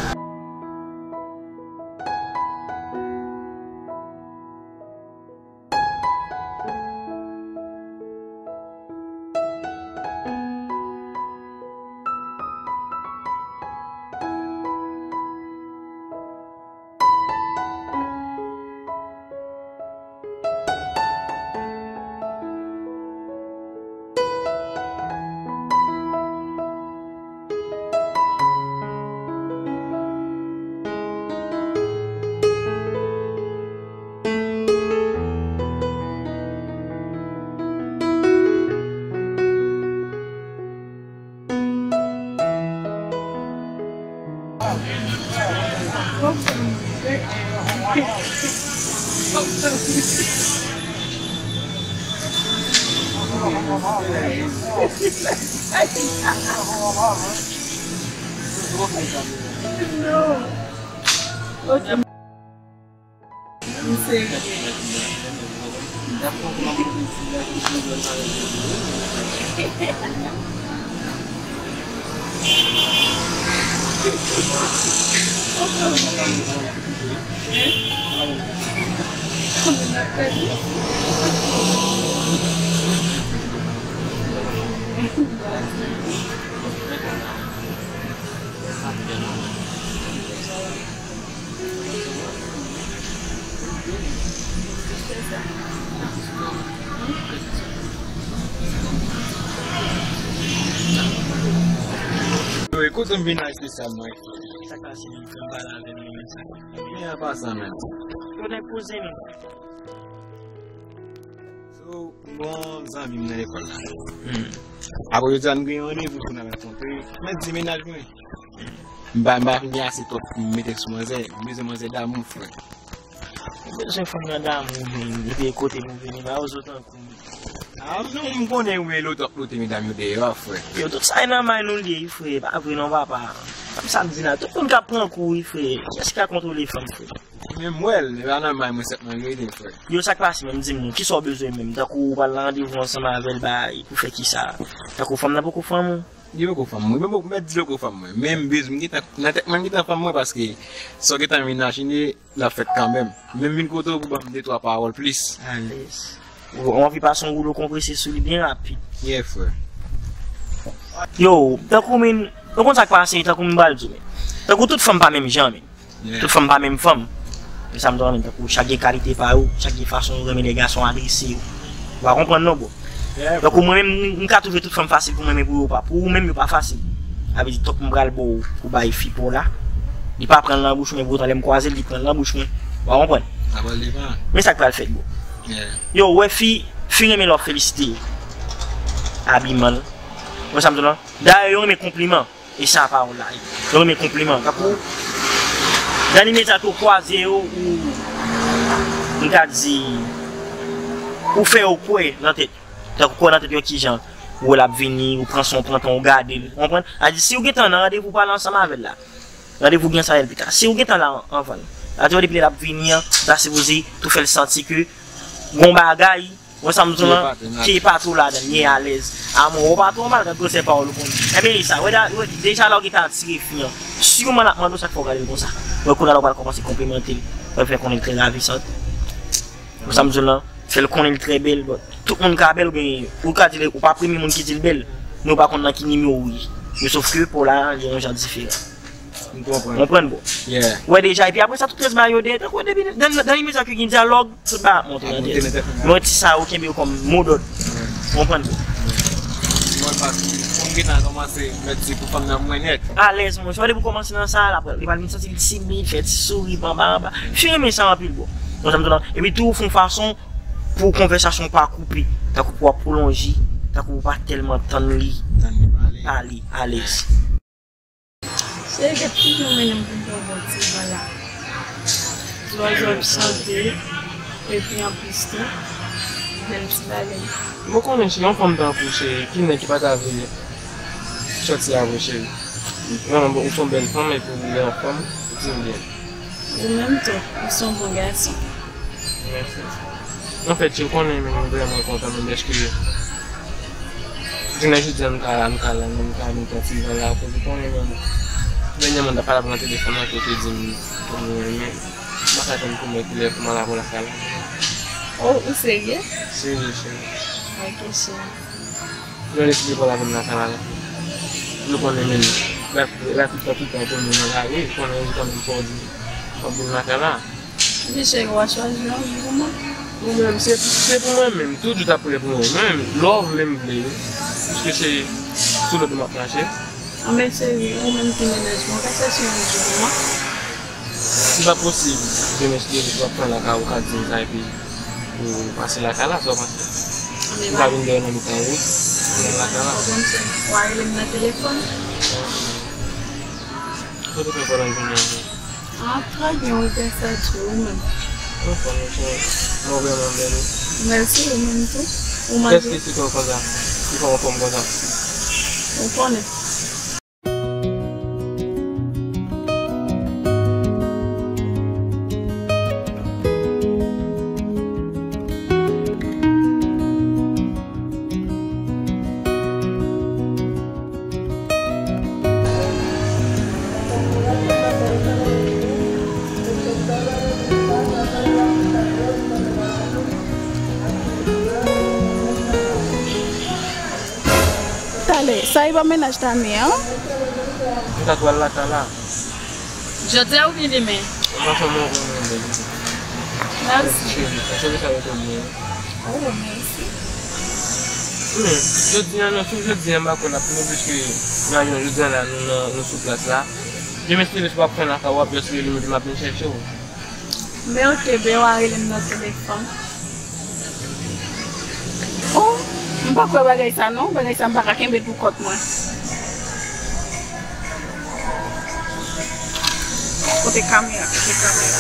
Yo, ekout, m vin la espesyalman. Sa k pase menm, frè m, pale avè m menm sa. Men apa sa menm? Yo nèg poze menm. So, m gon zanmi m nan lekòl la. Hmm. Apre jodi a, nou gen yon randevou pou n al rankontre. Mwen di mennaj mwen. M pa, m pa vin gen ase twòp pou m mete sou manzè. M bezwen manzè damou, frè. Ou bezwen fanm nan damou, men, depi kote nou vini, ba yo zo tankou m. Ah, non, m konnen ou e lo twòp lote medam yo dèyè a, frè. Yo, tout sa e nan may nou l ye, wi, frè. Pa vre non, papa. Fanm sa m di la, tout moun k ap pran kou, wi, frè. Kiyès ki ka kontwole fanm, frè? Men m wè l, men pa nan may mwen sèlman yo rete, frè. Yo, sa k pase menm, di m non, kisa w bezwen menm? Tankou ou pral nan randevou ansanm avè l, bay, pou fè kisa? Tankou fanm nan poko fanm ou? Li poko fanm mwen, men bon, mèt di l poko fanm mwen. Men m bezwen, m gentan, nan tèt mwen, m gentan fanm mwen, paske sa w gentan imajine, l ap fèt kanmenm. Men m vin kote w pou ban m de twa pawòl plis. Alèz. Ou, ou anvi pase yon woulo konprese sou li byen rapid. Yeah, frè. Yo, tankou men, ou konn sa k pase, tankou m pral di w, men. Tankou tout fanm pa menm jan, men. Yeah. Tout fanm pa menm fanm. Men sa m ta renmen, tankou chak gen kalite pa yo, chak gen fason yo renmen lè gason adrese yo. Ou pa konprann non, bro. Yeah, bro. Tankou mwen menm, m, m ka twouve tout fanm fasil pou mwen, men pou yo pa. Pou ou menm, yo pa fasil. Sa vle di, tankou m pral ba w pou bay fi pa w la. Li pa pran l nan bouch mwen, poutan lè m kwaze l, li pran l nan bouch mwen. Ou pa konprann? Sa pral devan. Men sa k pral fèt, bro. Yeah. Yo, ou wè fi, Fi renmen lè w ap felisite abiman l. Ou wè sa m di w lan? Dayè, yo renmen konpliman. E sa pawòl la ye. Yo renmen konpliman. Tankou, dan limedya ke w kwaze yo, ou, m ka di, ou fè yo kwè nan tèt yo. Tankou kwè nan tèt yo kijan, ou wè l ap vini, ou pran son, ou pran tan, ou gade l. Ou konprann? A di, si w gentan nan randevou, pale ansanm avè l la. Randevou gen sa avè l pita. Si w gentan la anvan l, sa vle di depi lè l ap vini an, ou ta sipoze tou fè l santi ke gon bagay, ou wè sa m di w lan, ke pa twò ladan l, li alèz. Amou, ou pa twò mal, gad gwosè pawòl ou konn. Ebyen, e sa, wè da-, wè, deja la w gentan atire fi an. Siman l ap mande w sa k fè w gade l konsa. Wè, kounye a la w pral kòmanse konplimante l. Wè, fè konnen l trè ravisan. Ou wè sa m di w lan, fè l konnen l trè bèl, but tout moun ka bèl, oubyen ou ka di l, ou pa premye moun ki di l bèl, men ou pa konn nan ki nimewo ou ye. Men sòf ke pou la, li yon jan diferan. M konprann. Konprann, bro. Yeah. Wè deja, epi apre sa, tout rès bagay yo dèyè, tankou depi nan, nan, nan imedya ke gen dyalòg, tout bagay ap monte nan tèt. Men ti sa yo kenbe yo kòm modòd. Konprann, bro. Mwen pa, pou m gentan kòmanse mèt di pou fanm nan mwen nèt. Alèz, monchè. Wè depi w kòmanse nan sa, l ap, li pral vin santi l timid, fè ti souri, anba, anba. Fi renmen sa anpil, bro. Donk, sa m di w lan. Epi tou, fè yon fason pou konvèsasyon pa koupe. Tankou pou w ap pwolonje, tankou pou w pa tèlman tann li pale, alèz. Cheri, gad ki jan w mennen m pou m pran bon ti van la. Zwazo ap chante, epi anplis tou, bèl ti bagay. Mwen konnen cheri, yon fanm tankou w cheri, ki nèg ki pa ta vle sòti avè w cheri. Vrèman, ou se yon bèl fanm, epi ou lè anfòm, ou di m byen. Ou menm tou, ou se yon bon gason. Mèsi. Anfèt, ou konnen, men mwen vrèman kontan, men dèske jounen jodi a, m ka la, m ka la, men m ka vin pran ti van la, akoz ou konnen, men dènyèman, m t ap pale avè w nan telefòn nan, ke w te di m, ke w renmen, m pa ka tann pou mwen, kilè pou m al avè w lakay la. Oh, ou serye? Serye, cheri. Ok, cheri. Yon lè si li pral avè m lakay la, la. Nou konnen menm. Lè, lè tout tan, tout tan, pou nou nan lari, konnen ou kanmenm fò di, fò vin lakay la. Epi cheri, w a chwazi yon vi pou mwen? Ou menm, se, se pou mwen menm. Toujou t ap prè pou mwen. Mwen menm, lè w vle, m vle, wi. Piske se sou lòd ou m ap mache. Anben cheri, ou menm ki mennaj mwen, w ka chèche yon jou pou mwen? Si pa posib, demen si Dye vle, w ap pran lakay ou, w ka di m sa, epi ou pase lakay la, sa w panse? Anben, m ka vin dèyè nan mitan wout, nan lakay la. Ou konn sa, w a rele m nan telefòn? Kote w fè pandan jounen an? Ah, trè byen, wi, pèsèt wi, ou menm? Anfòm, wi, cheri. Mwen vrèman bèl, wi. Mèsi, ou menm tou. Ou manje? Kès ki site w konsa? Ki fè w anfòm konsa? Ou konnen. Talè, sa e pa mennaj Tania an? M ta pral lakay la. Jodi a oubyen demen? Franchman, mwen konn mwen bèl. Mèsi. Cheri, cheri, sa yo konn mwen. Oh, mèsi. Men, jodi a, non, sou jodi a, m pa kwè l ap fini, piske nan jounen jodi a la, nou nan, nou sou plas la. Demen, si Dye vle, si w ap fè lakay w, w ap jis rele m, epi m ap vin chèche w. Men oke, ben w a rele m nan telefòn. Oh, m pa kwè bagay sa non, bagay sa m pa ka kenbe pou kont mwen. Kote kamera, kote kamera?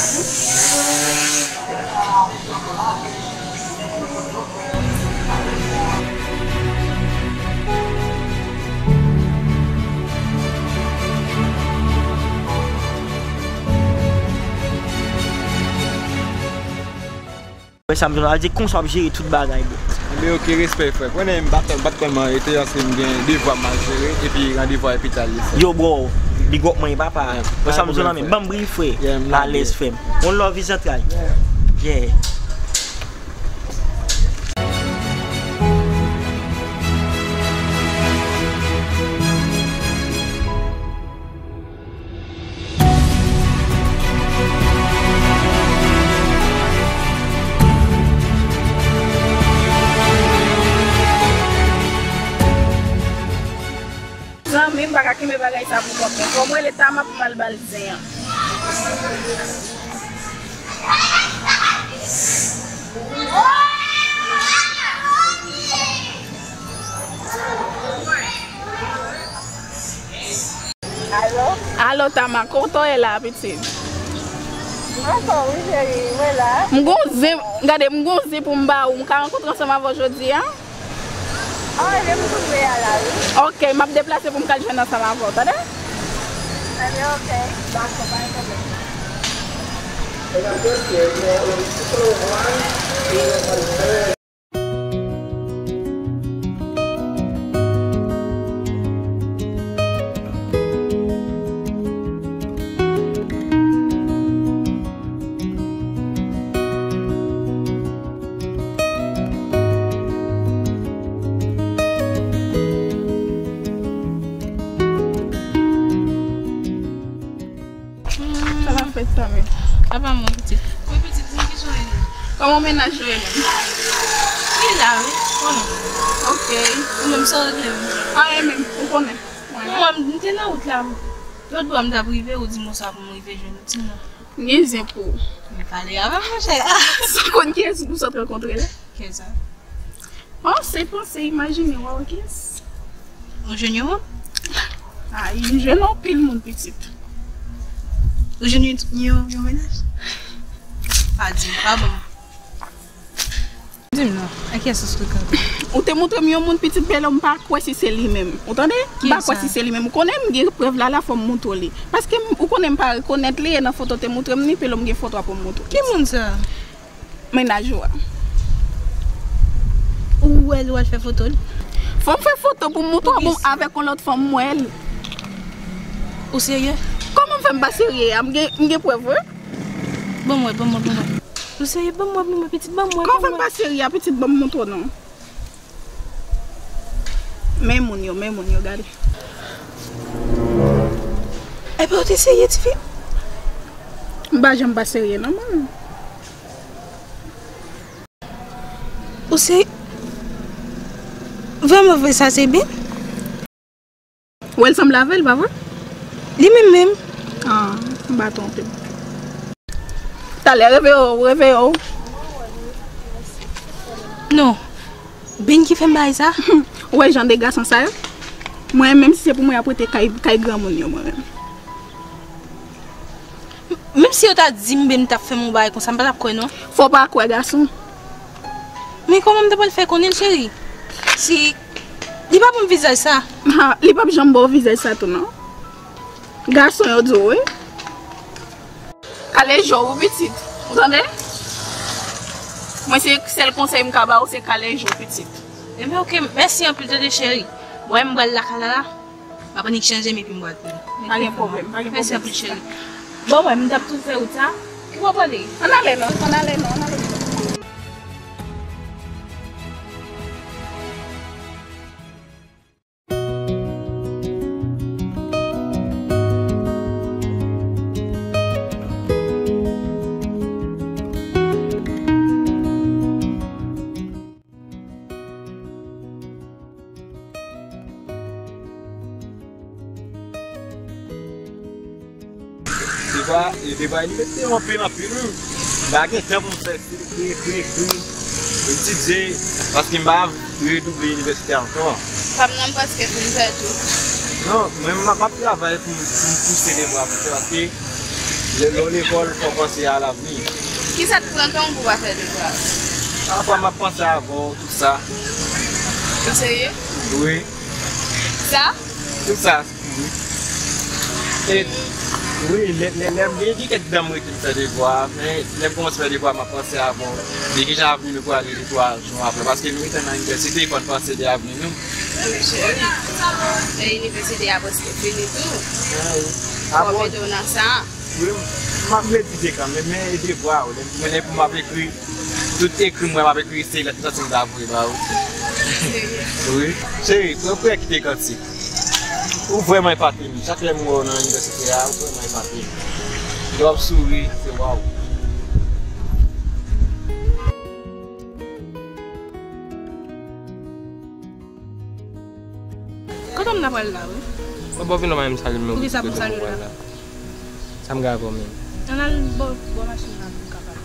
Wè sa m di w la, al di konsa w ap jere tout bagay, bro. Enben, oke, respè, frè. Konnen m pa t, m pa t kòman rete, paske m gen devwa m al jere, epi randevou a epi talè, frè. Yo, bro, big up mwen, papa. Wè sa m di w la, men ban m bri, frè. Alèz, frè m. One love, zantray. Yeah. Zanmi m pa ka kenbe bagay sa pou kont mwen. Fò m rele Tama pou m al ba l zen an. Tama, kote w ye la, pitit? M ankò, wi, cheri, mwen la. M gon zen, gade, m gon zen pou m ba ou. M ka rankontre ansanm avè w jodi a? Ah, e m tou pre a la, wi. Ok, m ap deplase pou m ka jwenn ansanm avè w, tande? Ebyen, ok. Dakò, pa gen pwoblèm. Sa l ap fèt sa menm? Papa mwen pitit. Wi, pitit, di m kijan w ye? Kòman mennaj ou ye menm? Li la, wi, konnen. Ok. Ou menm, sa w regle menm? Anyen menm, ou konnen. Mwen, m te nan wout la. Lòt bò, m t ap rive, ou di m sa pou m rive jwenn ou, ti non. M gen zen pou ou. Men pale avè m, monchè. Sa w konn kiyès ou sot rankontre la? Kiyès sa? Panse, panse, imajine, w a wè kiyès? Ou jwenn yon moun? Ay, m jwenn anpil moun, pitit. Ou jwenn yon, yon, yon mennaj? Pa di m, pa ban m. Di m non, a kiyès ou sot rankontre? Ou te montre m yon moun, pitit, bèlè, m pa kwè si se li menm. Ou tande? M pa kwè si se li menm. Ou konnen m gen prèv la, la, fò m montre w li. Paske m, ou konnen m pa rekonèt li, e nan foto te montre m li, pelo m gen foto a pou m montre w. Ki moun sa? Mennaj ou a. Ou wè l, ou al fè foto l? Fò m fè foto pou m montre w, bon, avèk yon lòt fanm m wè l. Ou serye? Kòman m fè m pa serye a? M gen, m gen prèv, wi. Ban m wè, ban m wè, ban m wè. Ou serye? Ban m wè, ban m wè, pitit, ban m wè, ban m wè. Kòman m fè m pa serye a, pitit, ban m montre w non. Men moun yo, men moun yo, gade. Epi ou te serye, tifi? M pa janm pa serye, non, mwen. Ou se vrèman vre sa, se Ben? Ou wè l sanble avè l, pa vre? Li menm menm. Ah, m pa twonpe m. Talè, reveye w, reveye w. Non. Ben ki fè m bagay sa? Ou wè jan de gason sa yo? Mwen, menm si se pou mwen, y ap rete kay, kay granmoun yo, mwen menm. Menm si yo ta di m Ben t ap fè m yon bagay konsa, m pa t ap kwè non. Fò w pa kwè gason. Men kòman m ta pral fè konnen l, cheri? Si li pa ban m vizaj sa. Ha, li p ap janm ba w vizaj sa tou non. Gason yo di w wi. Kale je w wi pitit. Ou tande? Mwen se sèl konsèy m ka ba w se kale je w pitit. Ebyen ok, mèsi anpil tande cheri. Bon, m pral lakay la la. M ap annik chanje m epi m pral vini. Pa gen pwoblèm, pa gen pwoblèm. Mèsi anpil cheri. Bon, mwen, m t ap tou fè wout sa. Ki bò w prale? Ann ale non, ann ale non, ann ale non. Deba, e deba inivèsite yo anpil, anpil, wi. M pa gen tan pou m fè ekri, ekri, ekri, etidye, paske m pa redouble inivèsite ankò. Pa m nan, m prèske fin fè tou. Non, mwen, m ap, m ap travay pou m, pou m pouse devwa pou fè, paske lè, lè w lekòl, fò w panse a lavni. Kisa k pran tan w pou w pa fè devwa? Pafwa, m ap panse avè w, tout sa. Ou serye? Wi. Sa? Tout sa. Wi. E, wi, lè, lè, lè m gen, gen kèk dan m rete m fè devwa, men lè m kòmanse fè devwa, m ap panse avè w. De kijan avni nou pral ye de twa jou apre, paske nou ret nan inivèsite, fò n panse de avni nou. Wi, cheri. E inivèsite a prèske fini tou. A, wi. Fò mete w nan sa. Wi, m ap medite kanmenm, men e devwa, wi. Lè m, lè pou m ap ekri, tout ekri mwen, m ap ekri se lèt sa, se m ta voye ba ou. Wi. Cheri, pran prè kite kantik. Ou vrèman epate m. Chak lè m wè w nan inivèsite a, ou vrèman epate m. Lè w ap souri, se waw. Kote m nan pral la, wi? Mwen bon vin nan mwen salye m. Poukisa pou m salye la? Sa m gen avè w menm? Ann al bò, bò machin nan pou m ka pale.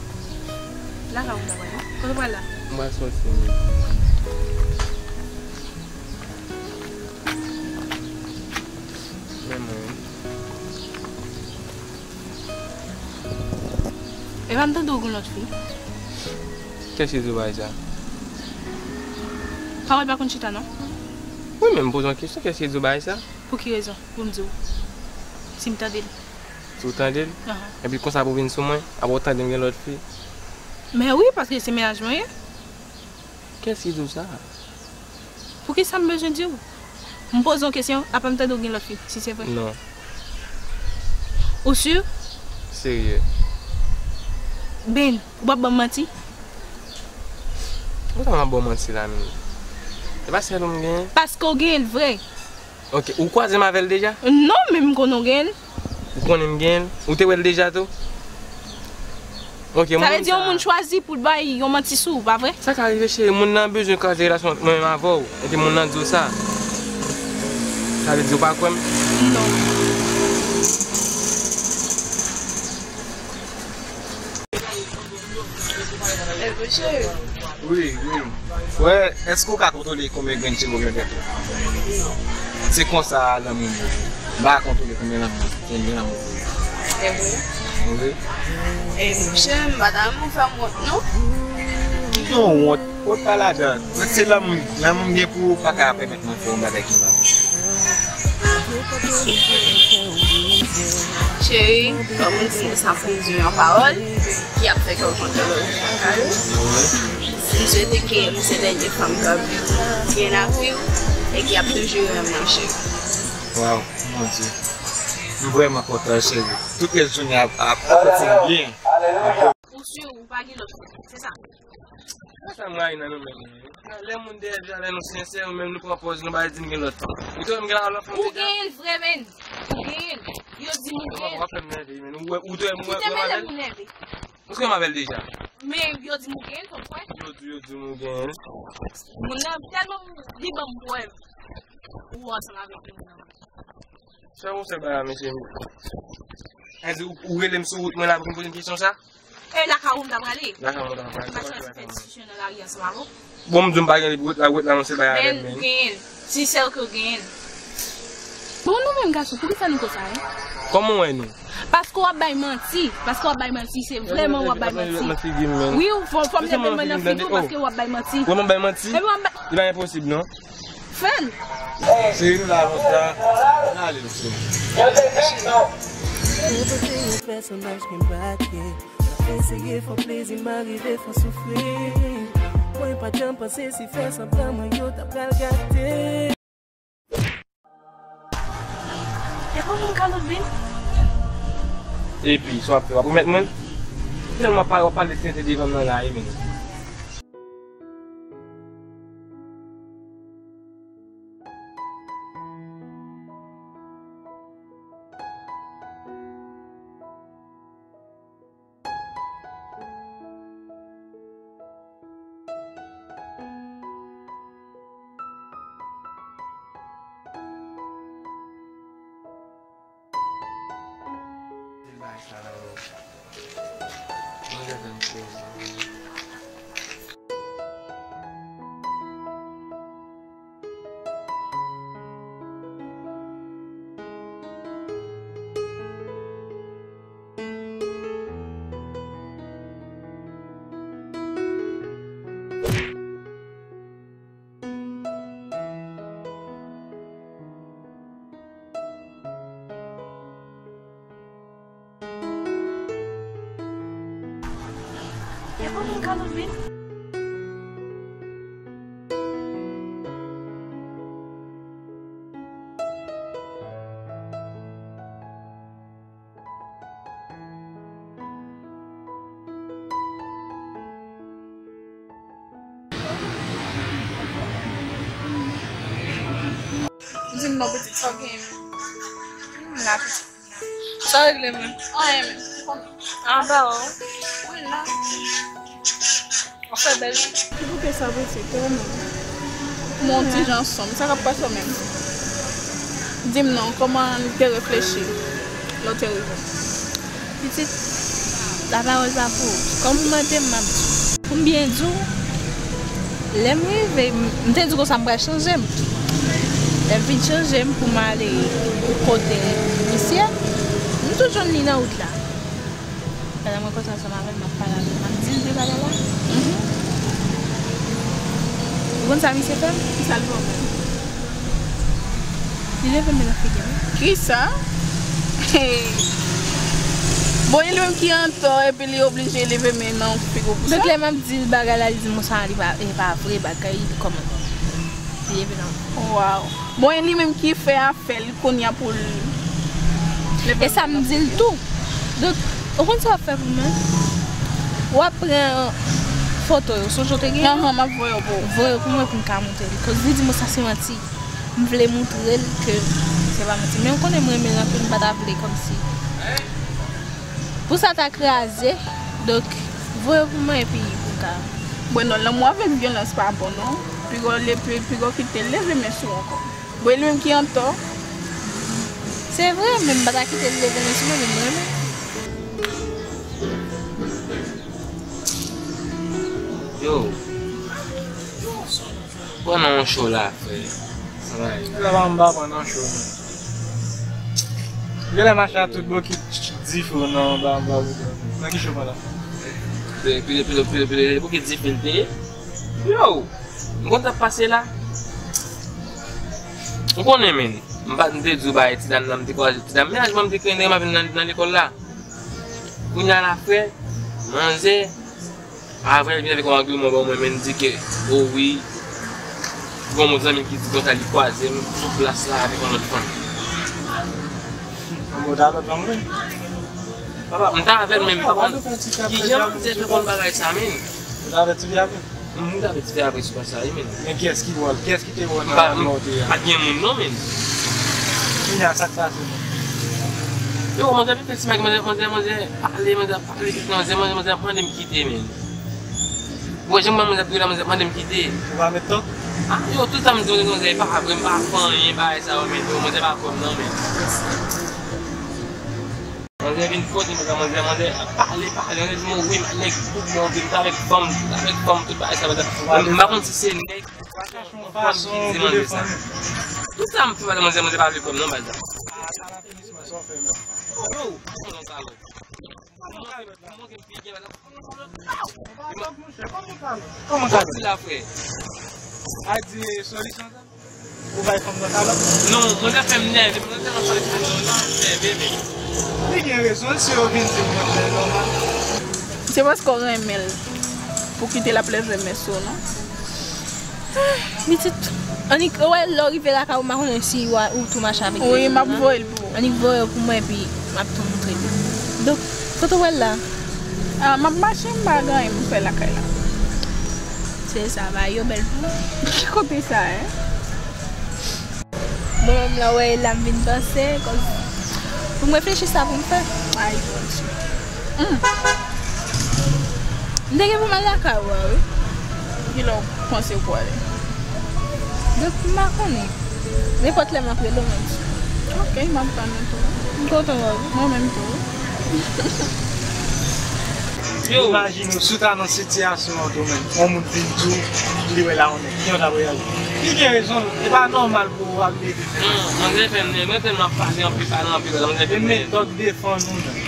Lakay ou m ta pral, wi. Kote w pral la? M pral soti menm. Men mwen. Epa m tande w gen lòt fi? Kiyès ki di w bagay sa? Pawòl pa konn chita non. Wi, men m poze yon kesyon, kiyès ki di w bagay sa? Pou ki rezon? Pou m di w. Si m tande l. Si w tande l? Ahan. Epi konsa pou w vin sou mwen, apre w tande m gen lòt fi? Men wi, paske se mennaj mwen ye. Kiyès ki di w sa? Poukisa m bezwen di w? M poze w kesyon, apa m tande w gen lòt fi, si se vre? Non. Ou si? Serye. Ben, ou p ap ban m manti? Poukisa m ap ba w manti la menm? E pa sèl ou m genyen? Paske w genyen l vre. Ok, ou kwaze m avè l deja? Non, men m konnen w genyen l. Ou konnen m genyen l? Ou te wè l deja tou? Ok, sa vle di yon moun chwazi pou l bay yon manti sou ou, pa vre? Sa ka rive, cheri. Moun nan bezwen kraze relasyon ant mwen menm avè w. Epi moun nan di w sa. Sa vle di ou pa kwè m? Non. Wi, wi. Wè, èske w ka kontwole konbyen grenn cheve w gen nan tèt ou? Se konsa lanmou ye. M pa ka kontwole konbyen lanmou, konbyen lanmou pou ou. E vre? Wi. E monchè, m pa ta renmen w fè m wont non. Ki wont? Wont pa ladan. Se lanmou, lanmou m gen pou ou pa ka pèmèt mwen fè yon bagay ki mal. Cheri, kòm ou di m sa pou m di w yon pawòl ki ap fè kè w kontan lòt jou, ok? M swete ke m se dènye fanm k ap viv byen ak fi w e ki ap toujou renmen w, cheri. Waw, mon Dye. M vrèman kontan, cheri. Tout rès jounen ap, ap, ap fè m byen. Ou si ou pa gen lòt fi, se sa? Sa m rayi nan nou menm. Lè moun dèyè vye, lè nou sensè, ou menm nou pran pòz, nou bay di n gen lòt. Ou te wè m gen lòt fanm deja? Ou genyen l vre, menn. Ou genyen l. Yo di m ou genyen l. W ap fè m nève, menn. Ou wè, ou te wè m wè, kite mele moun nève. Ou te wè m avè l deja? Men yo di m ou genyen l, fò m kwè. Yo di, yo di m ou genyen l. Moun nan tèlman li ban m prèv. Ou ansanm avèk moun nan. Sa ou fè ba la, mesye? Sa di ou, ou rele m sou wout mwen la pou m poze m kesyon sa? E lakay ou m ta prale? Lakay ou m ta prale. M pa chwazi fè diskisyon nan lari ansanm avè w. Bon, m di w m pa gen li pou wout la, wout la, non, se bay avè m, men. Ou genyen l. Ti sèl ke w genyen l. Bon, nou menm gason, poukisa nou konsa, wi? Kòman w wè nou? Paske w ap bay manti. Paske w ap bay manti, se vrèman w ap bay manti. Wi, fò, fò m leve mwen nan figi w paske w ap bay manti. Wè m ap bay manti? Epi w ap bay... Li pa enposib, non. Fè l. Cheri, nou la lontan. Ann ale, mesye. Repete yo fè sanblaj gen bak ye. Eseye fè plezi m arive fè soufri. Mwen pa t janm panse si fè sanblan mwen yo ta pral gate. E pou moun kalot vin. Epi, sa w ap fè? W ap remèt mwen? Tèlman w ap pale, w ap pale tenten devan m nan la, e menm. E pou moun ka nou vin. Di m non, pitit, sa w genyen menm? M la, pitit, m la. Sa w regle menm? Anyen menm. Anba w. Mwen la. W ap fè bèl wi. Ki bouke sa prese tèlman? Mwen yon ti jan sonm. Sa k ap pase w menm? Di m non, kòman li te reflechi lè w te rive? Pitit, lapawòl sa pou ou. Kòm ou mande m, m ap di w. Pou m byen di w, lè m rive, m, m te di w konsa m pral chanje m. Lè m fin chanje m pou m ale pou kote misye, m tou jwenn li nan wout la. Pandan m Poze ansanm avè l, m ap pale avè l, m ap di l de bagay la. Mhm. Ou konn sa misye fè m? Ki sa l fè w menm? Li leve men nan figi m. Kisa? Bon, e li menm ki antò, epi li oblije leve men nan figi w pou sa? Donk, lè m ap di l bagay la, li di m, "Sa, li pa, e pa vre, bagay, kòman?" Li leve nan. Waw. Bon, e li menm ki fè afè l kounye a pou l leve. E sa m di l tou. Donk, ou konn sa w ap fè pou mwen? W ap pran foto yo, sonje w te gen yo? Ahan, m ap voye yo pou ou. Voye yo pou mwen pou m ka montre li. Koz li di mwen sa se manti. M vle montre l ke se pa manti. Men ou konnen m renmen l anpil, m pa ta vle kòmsi pou sa ta kraze. Donk, voye yo pou mwen epi pou m ka. Bon, non, lanmou avèk vyolans pa bon, non. Piga w le-, pi-, piga w kite l leve men sou ou ankò. Bon, e li menm ki antò. Se vre, men m pa ta kite l leve men sou mwen, men m renmen. Yo. Pran nan yon cho la, frè. Travay. Travay m pa pran nan cho, non. Genlè mache a tout bokit dife nan anba, anba wout la. Nan ki cho pran la? Pile, pile, pile, pile, pile, bokit dife l te ye. Yo! M konn sa k pase la. M konnen, men. M pa, m te di w bagay ti dam nan, m te kwaze ti dam. Men jan m te krenn m ap vin nan, nan lekòl la. Kounye a la, frè, manzè, apre l vin avèk yon agiman ban mwen, men l di ke, o wi, gon zanmi l ki di konsa li kwaze m sou plas la avèk yon lòt fanm. Bon, ta lòt fanm vre? Papa, m ta avè l, men m pa konn kijan manzè fè konn bagay sa, men. Ou ta avè ti fi avè? M ta avè ti fi avè sou plas la, wi, men. Men kiyès ki wè l? Kiyès ki te wè l nan lòt la? Pa t gen moun, non, men. Kounye a, sa k pase, men? Yo, manzè vin fè ti mag, manzè, manzè, manzè pale, manzè pale, manzè, manzè, manzè ap mande m kite, men. Ou wè jan manzè ap kriye la, manzè ap mande m kite. Ou pa met tòk? Ah, yo, tout sa m di manzè, manzè pa vre, m pa fè anyen, bagay sa yo, men, yo, manzè pa kwè m, non, men. Manzè vin kote m, manzè, manzè, manzè pale, pale, manzè di m, wi, nèg boug mwen, m t avèk fanm, avèk fanm, tout bagay sa, manzè. M pa konn si se nèg. Ou pa chache yon fason pou defann ou. Tout sa m fè, manzè, manzè pa vle kwè m non, baz la. Yo, kòman sa lòt? Kòman kalòt? Kòman kalòt? Di la, frè. A di solisyon sa? Ou bay fanm nan kalòt? Non, manzè fè m nève, manzè tèlman pale, fè m nève, men. Li gen rezon, si yo vin di l mwen fè nòmal. Se paske w renmen l pou kite l ap leve men sou w, non? Pitit, annik, wè, lè w rive lakay ou, m pa konnen si w a, ou tou mache avèk telefòn nan. Wi, m ap voye l pou ou. Annik voye yo pou mwen, epi m ap tou montre nou. Donk, kote w wè l la? Ah, m ap mache, m pa gen anyen pou m fè lakay la. Se sa, bagay yo bèl pou ou. Ki kote sa, en? Mwen menm la, wè, e la m vin panse, kòz pou m reflechi sa pou m fè. Ay, Bondye. Hmm. M te gen pou m al lakay ou a, wi. Kilè w panse w pou ale? Donk, m pa konnen. Nenpòt lè m ap rele w, m ap di w. Ok, m ap tann ou tou. M kontan wè w. Mwen menm tou. Yo. Imajine w, si w ta nan sitiyasyon an tou menm, yon moun vin di w, li wè la yon nèg, kijan w t ap reyaji? Li gen rezon l, li pa nòmal pou w ap leve. Non, manzè fè m nève, mwen tèlman pale anpil, pale anpil, manzè fè m nève. E metòd defann ou menm.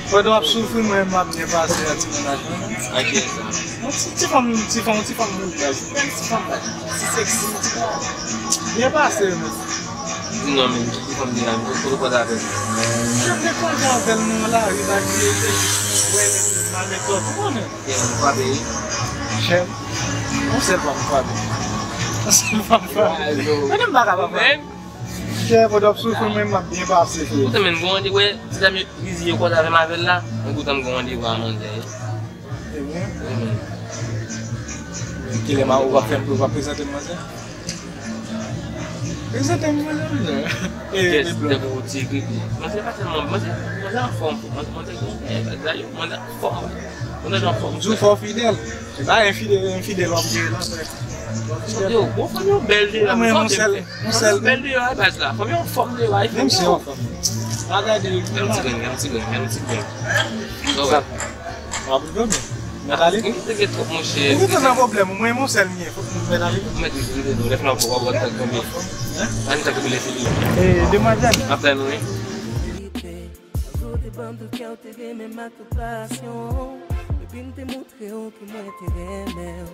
Pandan w ap soufri, mwen menm m ap byen pase a ti mennaj mwen. Ak kiyès sa? Yon ti, ti fanm, ti fanm, ti fanm moun bèl, bèl ti fanm bèl, ti seksi, ti fanm. Byen pase, men. Di non, men, ki fanm deja, men, kote w koze avè l? Jan m te koze avè l nan lari la, ki te jis wè l epi l mal metòd, ou konnen. Kiyès ou frape, wi? Chè m. Yon sèl fwa m frape. Yon sèl fwa m frape. Mwen menm m pa ka pa frape. Chè, pandan w ap soufri, mwen menm m ap byen pase, frè. Ou te menm gon randevou, wè, ti dam yo riziye koze avè m avè l la, mwen kontan m gon randevou a manzè. Ebyen. Wi, men. Kilè ma ou va fè m, ou va prezante m manzè? Prezante m manzè, manzè. E, kès de blo. Tankou ti gripi. Manzè pa tèlman, manzè, manzè anfòm, manzè, manzè gen, eh, dayè, manzè anfòm. Manzè anfòm. M di w fò w fidèl. Se pa enfidèl, enfidèl w ap gen la, frè. Yo, bon, fanm yo bèl deyò, men yon sèl, yon sèl. Fanm yo bèl deyò a baz la. Fanm yo anfòm deyò a. Menm si yo anfòm. Pa gade yo. Gade yon ti grenn, gade yon ti grenn, gade yon ti grenn. Sa. W ap rive byen. Mèt ale? Ou te gen twòp, monchè. Ou te nan pwoblèm, mwen, yon sèl m gen. Fòk mwen mèt ale. Ou mèt rive, rive, nou. Lè fè nan pwòp, w ap wè tank tonbe. Hein? Ann tank tonbe lè fini. E, demwazèl. Apre nou, wi. Tout kè w te renmen m ak tout pasyon. Epi m te montre w ke mwen te renmen w.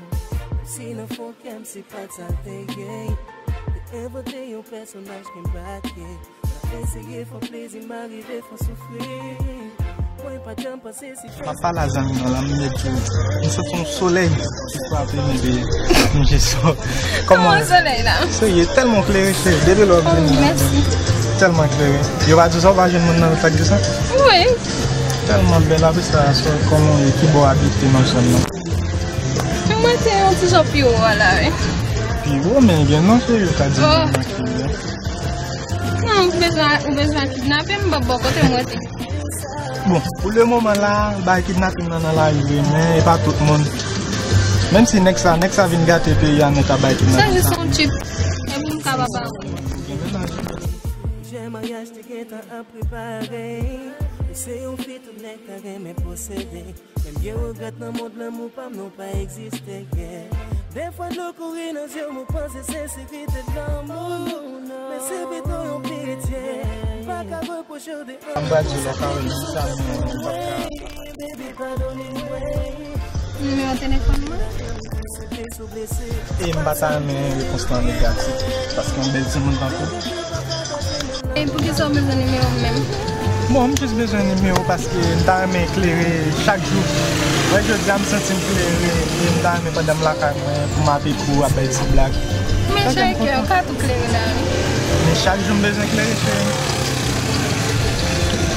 Menm si nan fon kè m se pa t sa l te ye. Te envante yon pèsonaj ke m pa t ye. M ap eseye fè w plezi, m arive fè w soufri. Mwen pa t janm panse si. M ap pale a zanmi mwen la, m met jou. M santi yon solèy ki frape m, epi m jis sò. Kòman solèy la? Serye, tèlman klere, cheri. Depi lè w ap vini la, tèlman klere. Yo pa di w sa, w pa jwenn moun nan lòt la k di w sa? Wi. Tèlman bèl, apre sa, sò, kòman w ye, ki bò w abite nan zòn nan? Mwen te yon ti jan pi wo a la, wi. Pi wo, men gen non, cheri, yo ka di moun nan ki ye. Non, ou bezwen, ou bezwen kidnape m, m p ap bò kote m rete. Bon, pou le moman la, bay kidnaping nan nan lari vre, men e pa tout moun. Menm si nèg sa, nèg sa vin gate peyi a nèt a bay kidnaping. Se jis yon tip. E pou m ka pa ba ou. Jan maryaj te gentan ap prepare. Ou se yon fi tout nèg ta renmen posede. Menm gen regrèt nan mond lanmou pa m non pa egziste, yeah. Dèfwa dlo kouri nan zye m, ou panse senserite lanmou. Men se pito yon pitye. M pa ka repwoche w de anyen. M pa di lè ka wè sa, men m pa ka. Baby, padone mwen. Nimewo telefòn mwen? E m pa ta renmen repons lan negatif, paske yon bèl timoun tankou. E poukisa w bezwen nimewo m menm? Bon, m jis bezwen nimewo paske m ta renmen klere chak jou. Wè, jodi a m santi m klere, e m ta renmen pandan m lakay mwen, pou m ap ekri w, ap bay ti blag. Men cheri, kè w ka tou klere la, wi. Men chak jou m bezwen klere, cheri.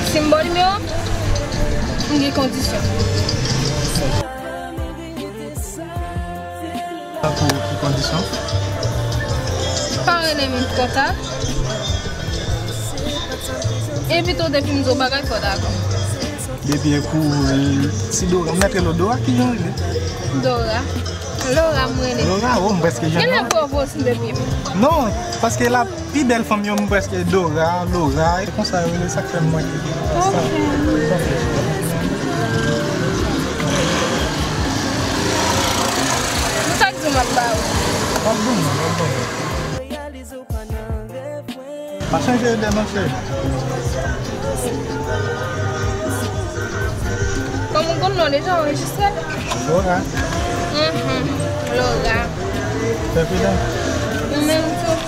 Si m ba w nimewo m, m gen kondisyon. Tankou ki kondisyon? Pa rele m konsa. Epi tou depi m di w bagay fò w dakò. Depi e pou, e, si Dora, m mèt rele w Dora, ki jan w rele? Dora. Lora m rele. Lora, o, m prèske jwenn. Genlè pwopo sou depi m. Non, paske la Pi bèl fanm yo, m prèske Dora, Lora, e konsa yo rele, sa k fè m manke. Ok. Sa k di m ap ba ou? W ap ban mwen, w ap ban mwen. Pa chanje ide non, cheri. Kòm ou konn non deja anrejistre? Lora. Mhm. Lora. Fè pridan. Ou menm tou.